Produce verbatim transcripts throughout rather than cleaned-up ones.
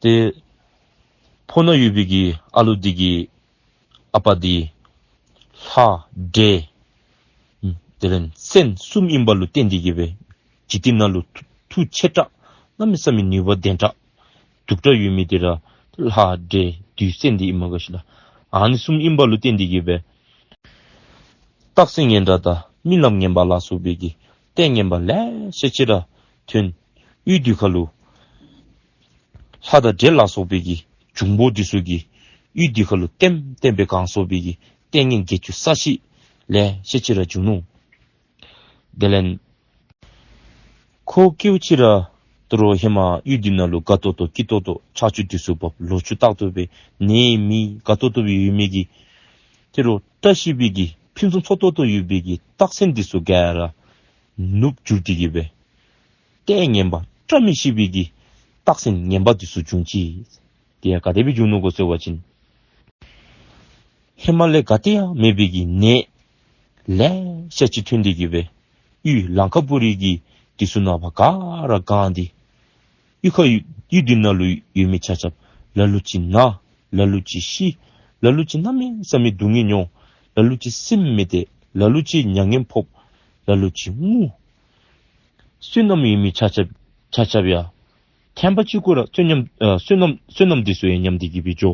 ཏེ་ཕོ་ན་ཡོད་པའི་གི་ཨ་ལུ་འདི་གི་ཨ་པ་འདི་ལྷ་འདྲེ་དེ་ལས་བཙན་གསུམ་ཨིན་པ་ལུ་བརྟེན་ཏེ་གི་སྦེ་འཇིག་རྟེན་ནང་ལུ་མཐུ་མཐུ་ཆེ་དྲགས་གནམ་མེད་ས་མེད་ནུས་པ་ལྡན་དྲགས་གདུག་དྲགས་ཡོད་མི་འདི་ར་ལྷ་འདྲེ་བདུད་བཙན་འདི་ཨིན་མས་ག་ཤི་ལགས། ཨ་ནི་གསུམ་ཨིན་པ་ལུ་བརྟེན་ཏེ་གི་སྦེ་རྟགས་མཚན་ངན་པ་དང་རྨི་ལམ་ངན་པ་ལ་སོགས་པའི་གི་ལྟས་ངན་པ་ལེ་ཤ་ཅིག་ར་ཐོན། ཡུལ་འདི་ཁ་ལུ་ལྷ་དང་འདྲེ་ལ་སོགས་པའི་གི་འབྱུང་པོ་འདི་ཚུ་གིས་ཡུལ་འདི་ཁ་ལུ་ལྟེམ་ལྟེམ་སྦེ་གང་སོང་བའི་གི་ལྟས་ངན་བརྒྱད་ཅུ་རྩ་བཞི་ལེ་ཤ་ཅིག་ར་བྱུང་ནུག། དེ་ལས་ཁོ་སྐྱེཝ་ཅིག་ར་དོ་རུང་ཧེ་མ་ཡུལ་འདི་ནང་ལུ་དགའ་ཏོག་ཏོ་སྐྱིད་ཏོག་ཏོ་ཆར་ཆུ་འདི་ཚུ་འབབ་ལོ་ཕྱུགས་རྟག་ཏུ་སྦེ་ནད་མེད་དགའ་ཏོག་ཏོ་སྦེ་ཡོད་མི་གི་དོ་རུང་བཀྲ་ཤིས་པའི་གི་ཕུན་སུམ་ཚོགས་ཏོག་ཏོ་ཡོད་པའི་གི་རྟགས་མཚན་འདི་ཚུ་ག་ར་ནུབ་འགྱུར་ཏེ་གི་སྦེ་ལྟས་ངན་པ་བཀྲ་མི་ཤིས་པའི་གི་རྟགས་མཚན་ངན་པ་འདི་ཚུ་བྱུང་ཅི། དེ་ཡང་ག་དེ་སྦེ་བྱུང་ནུག་གོ་ཟེར་བ་ཅིན་ཧེ་མ་ལས་ག་ཏེ་ཡང་མེད་པའི་གི་ནད་ལེ་ཤ་ཅིག་ཐོན་ཏེ་གི་སྦེ་ཡུལ་ལང་ཀ་པུ་རི་གི་འདི་ཚུ་ནང་པ་ག་ར་གང་སྟེ་ཡུལ་ཁ་ཡུལ་ཡུལ་འདི་ནང་ལུ་ཡོད་མི་ཆ་ཁྱབ་ལ་ལུ་ཅིག་ན་ལ་ལུ་ཅིག་ཤི་ལ་ལུ་ཅིག་གནམ་མེད་ས་མེད་སྡུག་བསྔལ་མྱོང་། ལ་ལུ་ཅིག་སེམས་མི་བདེ། ལ་ལུ་ཅིག་མྱ་ངན་ཕོག། ལ་ལུ་ཅིག་ངུ། བསོད་ནམས་ཡོད་མི་ཆ་ཁྱབ་ཆ་ཁྱབ་ཡང་ཐེམ་པ་གཅིག་གུ་ར་བསོད་ནམས་ཨ་བསོད་ནམས་བསོད་ནམས་འདི་ཚུ་ཡང་ཉམས་ཏེ་གི་སྦེ་འགྱོ།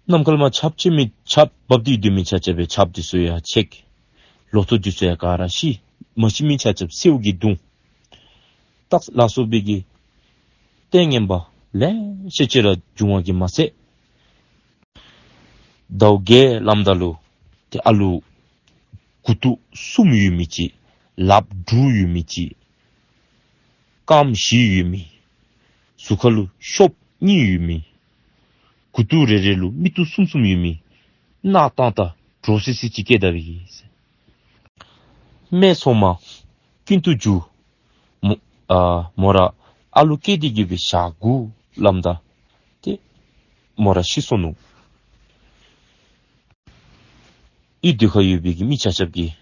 ནམ་མཁའ་ལས་མར་ཆརཔ་ཆད་མི་ཆརཔ་འབབ་སྟེ་སྡོད་མི་ཆ་ཁྱབ་སྦེ་ཆརཔ་འདི་ཚུ་ཡང་ཆད། ལོ་ཐོག་འདི་ཚུ་ཡང་ག་ར་ཤི། མ་ཤི་མི་ཆ་ཁྱབ་སེརཝ་གིས་གདུང་། རྟགས་ལ་སོགས་པའི་གི་ལྟས་ངན་པ་ལེ་ཤ་ཅིག་ར་འབྱུང་བ་གིས་མ་ཚད་ཟླཝ་བརྒྱད་ལངམ་ད་ལུ་ཏེ་ཨ་ལུ་མགུ་ཏོ་གསུམ་ཡོད་མི་ཅིག། ལགཔ་དྲུག་ཡོད་མི་ཅིག། རྐངམ་བཞི་ཡོད་མི། གཟུགས་ཁ་ལུ་གཤོགཔ་གཉིས་ཡོད་མི། མགུ་ཏོ་རེ་རེ་ལུ་མིག་ཏོ་གསུམ་གསུམ་ཡོད་མི། སྣ་བཏང་ད་འདྲོག་སི་སི་ཅིག་སྐྱེས་ད་པའི་གི་སྨད་འཚོང་མ་ཀུན་ཏུ་རྒྱུ་མོ་ཨ་མོ་ར་ཨ་ལུ་སྐྱེས་ཏེ་གི་སྦེ་ཞག་དགུ་ལངམ་ད་ཏེ་མོ་ར་ཤི་སོ་ནུག། ཡུལ་འདི་ཁར་ཡོད་པའི་གི་མི་ཆ་ཁྱབ་ཀྱིས་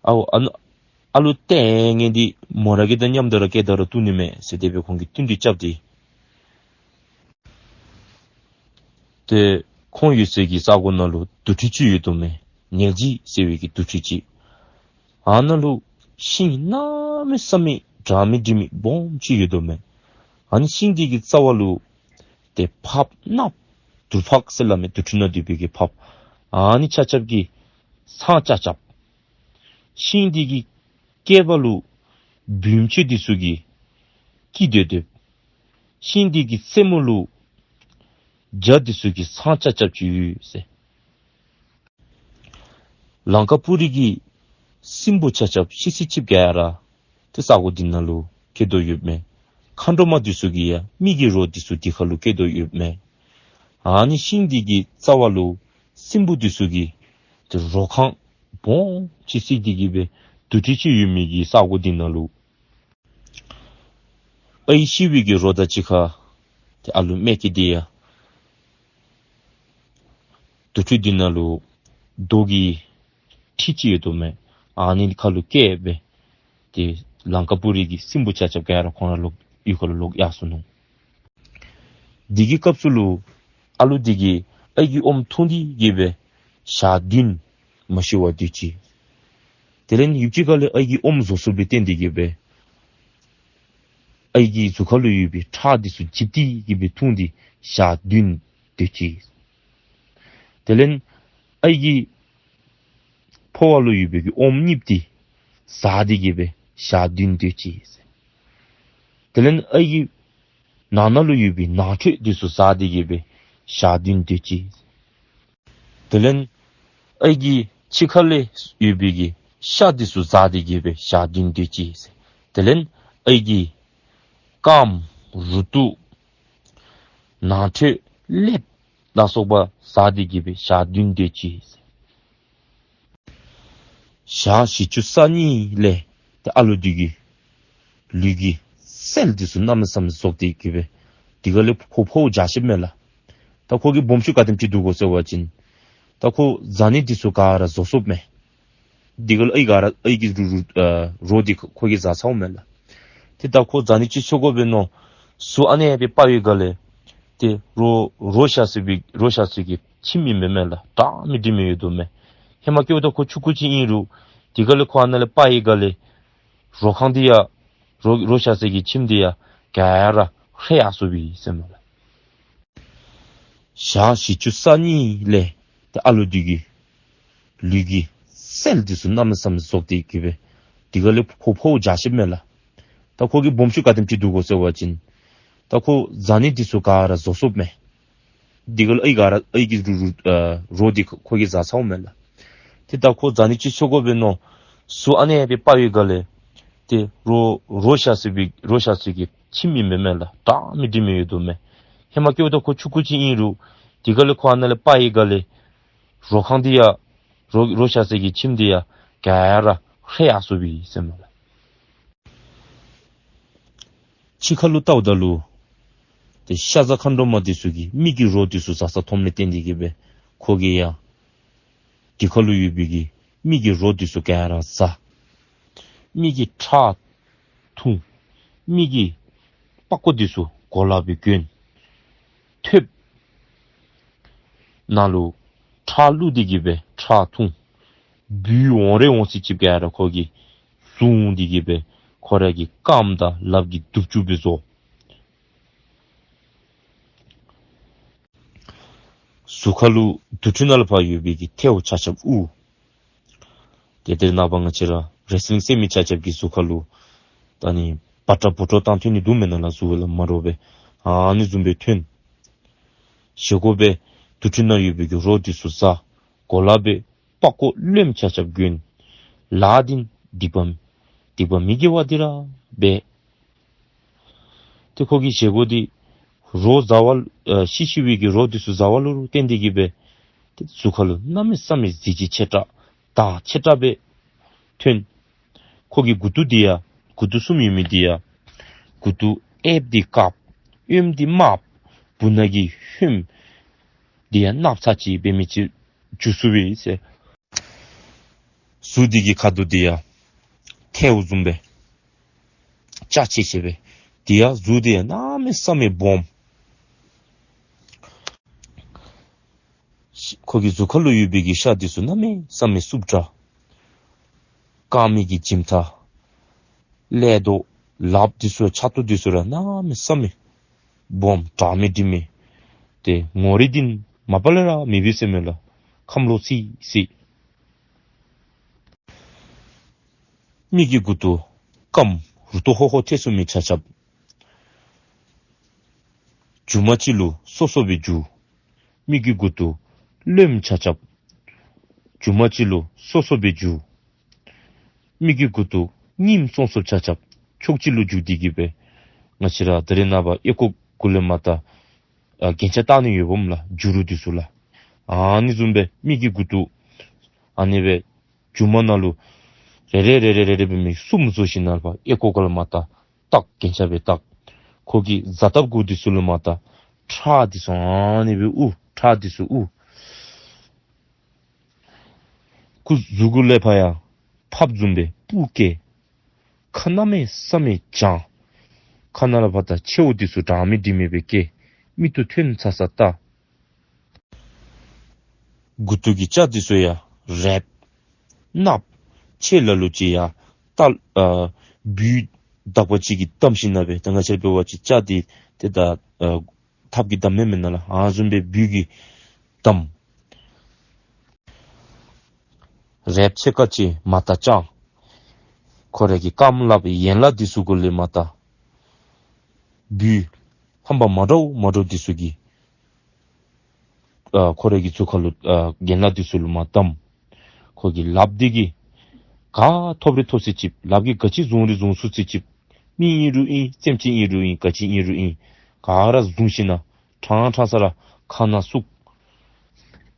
ཨའོ་ཨ་ནུ་ཨ་ལུ་ལྟས་ངན་འདི་མོ་ར་གི་དང་མཉམ་དུ་ར་སྐྱེས་ད་ར་བཏུབ་ནི་མས་ཟེར་དེ་སྦེ་ཁོང་གིས་བསྟུན་གྲོས་རྐྱབ་སྟེ། ཏེ་ཁོང་ཡོད་སའི་གི་ས་གོ་ནང་ལུ་དུར་ཁྲོད་ཅིག་ཡོད་དོ་མས། ནལ་གྱི་ཟེར་བའི་གི་དུར་ཁྲོད་ཅིག། ཨ་ནཱ་ལུ་ཤིང་གནམ་མེད་ས་མེད་འདྲ་མིན་འདྲ་མིན་སྦོམ་ཅིག་ཡོད་དོ་མས། ཨ་ནི་ཤིང་འདི་གི་རྩ་བ་ལུ་ཏེ་ཕགཔ་ནགཔ་དུར་ཕག་ཟེར་སླབ་མས། དུར་ཁྲོད་ནང་སྡོད་པའི་གི་ཕགཔ། ཨ་ནི་ཆ་ཁྱབ་ཀྱིས་ཚང་རྐྱབ་རྐྱབ། ཤིང་འདི་གི་སྐེད་པ་ལུ་བུམ་ཆོས་འདི་ཚུ་གིས་སྐྱི་སྡོད་སྡོདཔ། ཤིང་འདི་གི་རྩེ་མོ་ལུ་བྱ་འདི་ཚུ་གིས་ཚང་རྐྱབ་རྐྱབ་ཅིག་ཡོད་ཟེར། ལང་ཀ་པུ་རི་གི་སྲིན་པོ་ཆ་ཁྱབ་ཤི་སི་ཅིབ་ག་ར་ཏེ་ས་གོ་འདི་ནང་ལུ་སྐྱེ་དོ་ཡོདཔ་མས། མཁའ་འགྲོ་མ་འདི་ཚུ་གི་ཡང་མི་གི་རོ་འདི་ཚུ་འདི་ཁར་ལུ་སྐྱེ་དོ་ཡོདཔ་མས། ཨ་ནི་ཤིང་འདི་གི་རྩ་བ་ལུ་སྲིན་པོ་འདི་ཚུ་གིས་ཏེ་རོ་ཁང་སྦོམ་ཅིག་བརྩིགས་ཏེ་གི་སྦེ་དུར་ཁྲོད་ཅིག་ཡོད་མི་གི་ས་གོ་འདི་ནང་ལུ་ཨའི་ཤི་བའི་གི་རོ་དང་གཅིག་ཁར་ཏེ་ཨ་ལུ་མེ་སྐྱེས་ཏེ་ཡང་དུར་ཁྲོད་འདི་ནང་ལུ་རྡོ་གི་ཁྲི་ཅིག་ཡོད་དོ་མས། ཨ་ནི་ཁར་ལུ་བཀལ་སྦེ་ཏེ་ལང་ཀ་པུ་རི་གི་སྲིན་པོ་ཆ་ཁྱབ་ག་ར་ཁོང་ར་ལོག་ཡུལ་ཁར་ལུ་ལོག་ཡར་སོ་ནུག། དེ་གི་སྐབས་སུ་ལུ་ཨ་ལུ་འདི་གིས་ཨའི་གི་ཨོམ་འཐུང་སྟེ་གི་སྦེ་ཞག་བདུན་མ་ཤི་བར་སྡོད་ཅི། དེ་ལས་ཡུདཔ་ཅིག་ཁ་ལས་ཨའི་གི་ཨོམ་རྫོགས་སོངམ་སྦེ་བརྟེན་ཏེ་གི་སྦེ་ཨའི་གི་གཟུགས་ཁར་ལུ་ཡོད་པའི་ཁྲག་འདི་ཚུ་འཇིབ་སྟེ་གི་སྦེ་འཐུང་སྟེ་ཞག་བདུན་སྡོད་ཅི། དེ་ལས་ཨའི་གི་ཕོཝ་ལུ་ཡོད་པའི་གི་ཨོམ་གཉིསཔོ་འདི་བཟའ་སྟེ་གི་སྦེ་ཞག་བདུན་སྡོད་ཅི། དེ་ལས་ཨའི་གི་ནང་ན་ལུ་ཡོད་པའི་ནང་ཁྲོལ་འདི་ཚུ་བཟའ་སྟེ་གི་སྦེ་ཞག་བདུན་སྡོད་ཅི། དེ་ལས་ཨའི་གི་ཕྱི་ཁ་ལས་ཡོད་པའི་གི་ཤ་འདི་ཚུ་བཟའ་སྟེ་གི་སྦེ་ཞག་བདུན་སྡོད་ཅི། དེ་ལས་ཨའི་གི་རྐངམ་རུ་ཏོ་ནང་ཁྲོལ་ཀླདཔ་ལ་སོགས་པ་བཟའ་སྟེ་གི་སྦེ་ཞག་བདུན་སྡོད་ཅི། ཞག་བཞི་བཅུ་རྩ་གཉིས་ལས་ཏེ་ཨ་ལུ་འདི་གི་ལུས་ཀྱི་སེལ་འདི་ཚུ་གནམ་མེད་ས་མེད་རྫོགས་ཏེ་གི་སྦེ་དེ་ཁ་ལས་ཁོ་ཕོཝ་འཇགས་ཅི་མས་ལགས། ད་ཁོ་གི་སྦོམ་ཤོས་ག་དེམ་ཅིག་འདུག་གོ་ཟེར་བ་ཅིན་ད་ཁོ་བཟའ་ནི་འདི་ཚུ་ག་ར་རྫོགས་སོངམ་མས། དེ་ག་ལུ་ཨའི་ག་ར་ཨའི་གི་རོ་རོ་ཨ་རོ་འདི་ཁོ་གིས་བཟའ་ཚརཝ་མས་ལགས། ཏེ་ད་ཁོ་བཟའ་ནི་ཅིག་འཚོལ་དགོ་པས་མནོ། ཟུག་ཨ་ནི་སྦེ་སྤར་བའི་སྒང་ལས་ཏེ་རོ་རོ་བཞག་སའི་སྦེ་རོ་བཞག་སའི་གི་ཁྱིམ་ཨིན་པས་མས་ལགས། འདྲ་མི་འདྲ་མི་ཡོད་དོ་མས། ཧེ་མ་སྐྱེཝ་ད་ཁོ་ཆུང་ཀུ་ཅིག་ཨིན་རུང་དེ་ག་ལས་ཁོ་ཨ་ནཱ་ལས་སྤར་བའི་སྒང་ལས་རོ་ཁང་འདི་ཡང་རོ་རོ་བཞག་སའི་གི་ཁྱིམ་འདི་ཡང་ག་ར་ཧྲལ་ཡར་སོ་བས་ཟེར་མས་ལགས། ཞག་བཞི་བཅུ་རྩ་གཉིས་ལས་ཏེ་ཨ་ལོ་འདི་གི་ལུས་ཀྱི་སེལ་འདི་ཚུ་གནམ་མེད་ས་མེད་རྫོགས་ཏེ་གི་སྦེ་དེ་ག་ལས་ཁོ་ཕོཝ་རྒྱས་ཅི་མས་ལགས། ད་ཁོ་གི་སྦོམ་ཤོས་ག་དེམ་ཅིག་འདུག་གོ་ཟེར་བ་ཅིན་ད་ཁོ་བཟའ་ནི་འདི་ཚུ་ག་ར་རྫོགས་སོཔ་མས། དེ་ག་ལས་ཨའི་ག་ར་ཨའི་གི་རོ་རོ་ཨ་རོ་འདི་ཁོ་གིས་བཟའ་ཚརཝ་མས་ལགས། ཏེ་ད་ཁོ་བཟའ་ནི་ཅིག་འཚོལ་དགོ་པས་མནོ། ཟུག་ཨ་ནི་སྦེ་སྤར་བའི་སྒང་ལས་ཏེ་རོ་རོ་བཞག་སའི་སྦེ་རོ་བཞག་སའི་གི་ཁྱིམ་ཨིན་པས་མས་ལགས། འདྲ་མི་འདྲ་མི་ཡོད་དོ་མས། ཧེ་མ་སྐྱེཝ་ད་ཁོ་ཆུང་ཀུ་ཅིག་ཨིན་རུང་དེ་ག་ལས་ཁོ་ཨ་ནཱ་ལས་སྤར་བའི་སྒང་ལས་རོ་ཁང་འདི་ཡང་རོ་རོ་བཞག་སའི་གི་ཁྱིམ་འདི་ཡང་ག་ར་ཧྲལ་ཡར་སོ་བས་ཟེར་མས་ལགས། ཕྱི་ཁ་ལུ་བལྟཝ་ད་ལུ་ཏེ་ཤ་ཟ་མཁའ་འགྲོ་མ་འདི་ཚུ་གིས་མི་གི་རོ་འདི་ཚུ་བཟའ་ས་མཐོངམ་ལས་བརྟེན་ཏེ་གི་སྦེ་ཁོ་གིས་ཡང་དེ་ཁ་ལུ་ཡོད་པའི་གི་མི་གི་རོ་འདི་ཚུ་ག་ར་བཟའ། མི་གི་ཁྲག་འཐུང་། མི་གི་པགས་ཀོ་འདི་ཚུ་གོ་ལ་སྦེ་གྱོན། ཐོདཔ་ནང་ལུ་ཁྲག་བླུགས་ཏེ་གི་སྦེ་ཁྲག་འཐུང་། སྦུལ་འོང་རེ་འོང་ཚད་ཅིག་ག་ར་ཁོ་གིས་བཟུང་སྟེ་གི་སྦེ་ཁོ་ར་གི་རྐངམ་དང་ལགཔ་གིས་རྡུབ་རྐྱབ་སྦེ་བཟོ། གཟུགས་ཁ་ལུ་དུར་ཁྲོད་ནང་ལུ་ཕར་ཡོད་པའི་གི་ཐལཝ་ཆ་ཁྱབ་དབུར། ཏེ་དེ་ནངས་པ་ང་བཅས་ར་རེས་སིལིང་རྩེད་མི་ཆ་ཁྱབ་ཀྱི་གཟུགས་ཁ་ལུ་ད་ནི་བ་ཏྲ་བུ་ཏྲ་བཏང་ཐོན་ནི་འདུག་མེན་ན་ལགས། གཟུགས་ལུ་མ་རོགས་པས། ཨ་ནི་བཟུམ་སྦེ་ཐོན། བཞེས་སྒོ་སྦེ་དུར་ཁྲོད་ནང་ཡོད་པའི་གི་རོ་འདི་ཚུ་བཟའ། གོ་ལ་སྦེ་པགས་ཀོ་རློནམ་ཆ་ཁྱབ་གྱོན། ལཱ་འདི་སྡིག་པ་སྡིག་པ་མི་དགེ་བ་འདི་ར་འབད། ཏེ་ཁོ་གི་བཞེས་སྒོ་འདི་རོ་བཟའ་བ་ལུ་ཨ་ཤི་ཤི་བའི་གི་རོ་འདི་ཚུ་བཟའ་བ་ལུ་བརྟེན་ཏེ་གི་སྦེ་ཏེ་གཟུགས་ཁ་ལུ་གནམ་མེད་ས་མེད་གཟི་བརྗིད་ཆེ་དྲགས་དར་ཆེ་དྲགས་སྦེ་ཐོན། ཁོ་གི་མགུ་ཏོ་འདི་ཡང་མགུ་ཏོ་གསུམ་ཡོད་མི་འདི་ཡང་མགུ་ཏོ་གཡསཔ་འདི་དཀརཔོ། གཡོནམ་འདི་དམརཔོ། སྦུག་ན་གི་ཧོནམ་འདི་ཡང་གནགཔོ་ཚ་ཅིག་འབད་མི་ཅིག་འགྱུར་སོ་བས་ཟེར། གཟུགས་འདི་གི་ཁ་དོག་འདི་ཡང་ཐལཝ་བཟུམ་སྦེ་སྐྱ་ཆེ་ཆེ་སྦེ། འདི་ཡང་གཟུགས་འདི་ཡང་གནམ་མེད་ས་མེད་སྦོམ། ཁོ་གི་གཟུགས་ཁ་ལུ་ཡོད་པའི་གི་ཤ་འདི་ཚུ་གནམ་མེད་ས་མེད་སུབ་དྲགས། རྐངམ་གི་འཇིམ་ཐང་། ཀླད་དོ། ལགཔ་འདི་ཚུ་ཕྱག་ཏོ་འདི་ཚུ་ར་གནམ་མེད་ས་མེད་སྦོམ་འདྲ་མི་འདྲ་མི། ཏེ་ངོ་རིས་འདི་མ་པ་ལས་ར་མེད་པས་ཟེར་མས་ལགས། ཁམས་ལོག་སི་སི། མི་གི་མགུ་ཏོ་སྐམ་རུ་ཏོ་ཧོ་ཧོ་ཐལ་སོ་མི་ཆ་ཁྱབ། མཇུག་མ་ཅིག་ལུ་སོ་སོ་སྦེ་འགྱུར། མི་གི་མགུ་ཏོ་རློནམ་ཆ་ཁྱབ། མཇུག་མ་ཅིག་ལུ་སོ་སོ་སྦེ་འགྱུར། མི་གི་མགུ་ཏོ་རྙིངམ་སོང་སོངམ་ཆ་ཁྱབ། ཕྱོགས་གཅིག་ལུ་འགྱུར་ཏེ་གི་སྦེ་ང་བཅས་ར་ད་རེས་ནངས་པ་ཨེ་ཀོ་གུ་ལས་མར་ད་ཨ་རྒྱན་ཆ་བཏགས་ནི་ཡོདཔ་འོང་ལགས། འགྱུར་རུང་འདི་ཚུ་ལགས། ཨ་ནི་བཟུམ་སྦེ་མི་གི་མགུ་ཏོ་ཨ་ནི་སྦེ་མཇུག་མ་ནང་ལུ་རེ་རེ་རེ་རེ་རེ་རེ་སྦེ་མི་གསུམ་བཟོ་ཞིནམ་ལས་ཕར་ཨེ་ཀོ་གུ་ལས་མར་ད་བཏགས། རྒྱན་ཆ་སྦེ་བཏགས། ཁོ་གི་རྫ་ཐབ་གུ་འདི་ཚུ་ལུ་མར་ད་ཁྲག་འདི་ཚུ་ཨ་ནི་སྦེ་དབུར། ཁྲག་འདི་ཚུ་དབུར། སྐུ་གཟུགས་གུ་ལས་ཕར་ཡང་ཕགཔ་བཟུམ་སྦེ་སྤུ་སྐྱེས། ཁ་གནམ་མེད་ས་མེད་བྱང་། ཁ་ནང་ལས་ཕར་ད་མཆེཝ་འདི་ཚུ་འདྲ་མི་འདྲ་མི་སྦེ་སྐྱེས། མིག་ཏོ་ཐོན་ཚ་ཚ་བལྟ། མགུ་ཏོ་གི་སྐྱ་འདི་ཚུ་ཡང་རལཔ་གནགཔོ། ཕྱེད་ལ་ལུ་ཅིག་ཡང་ཏ་ཨ་སྦུལ་དག་པ་ཅིག་གིས་བསྡམས་ཞིནམ་ལས་སྦེ་ད་ང་བཅས་ར་འབད་བ་ཅིན་སྐྱ་འདི་ཏེ་ད་ཨ་ཐགཔ་གིས་བསྡམ་མི་མེན་ན་ལགས། ཨ་ནི་བཟུམ་སྦེ་སྦུལ་གྱིས་བསྡམས། རལཔ་ཕྱེད་ཀ་ཅིག་མར་ད་དཔྱངས། ཁོ་ར་གི་རྐངམ་ལགཔ་ཡན་ལག་འདི་ཚུ་གུ་ལས་མར་ད་སྦུལ་རྣམ་པ་མ་འདྲཝ་མ་འདྲཝ་འདི་ཚུ་གིས་ཨ་ཁོ་ར་གི་གཟུགས་ཁ་ལུ་ཨ་ཡན་ལག་འདི་ཚུ་ལུ་མར་བསྡམས། ཁོ་གི་ལགཔ་འདི་གིས་ག་ཐོབ་རེ་ཐོབ་ཚད་ཅིག། ལགཔ་གིས་ག་ཅི་བཟུང་རེ་བཟུང་ཚུགས་ཚད་ཅིག། མི་ཨིན་རུང་ཨིན། སེམས་ཅན་ཨིན་རུང་ཨིན། ག་ཅི་ཨིན་རུང་ཨིན། ག་ར་བཟུང་ཞིནམ་ལས་ཕྲང་ཕྲང་ས་ར་ཁ་ནང་བཙུགས།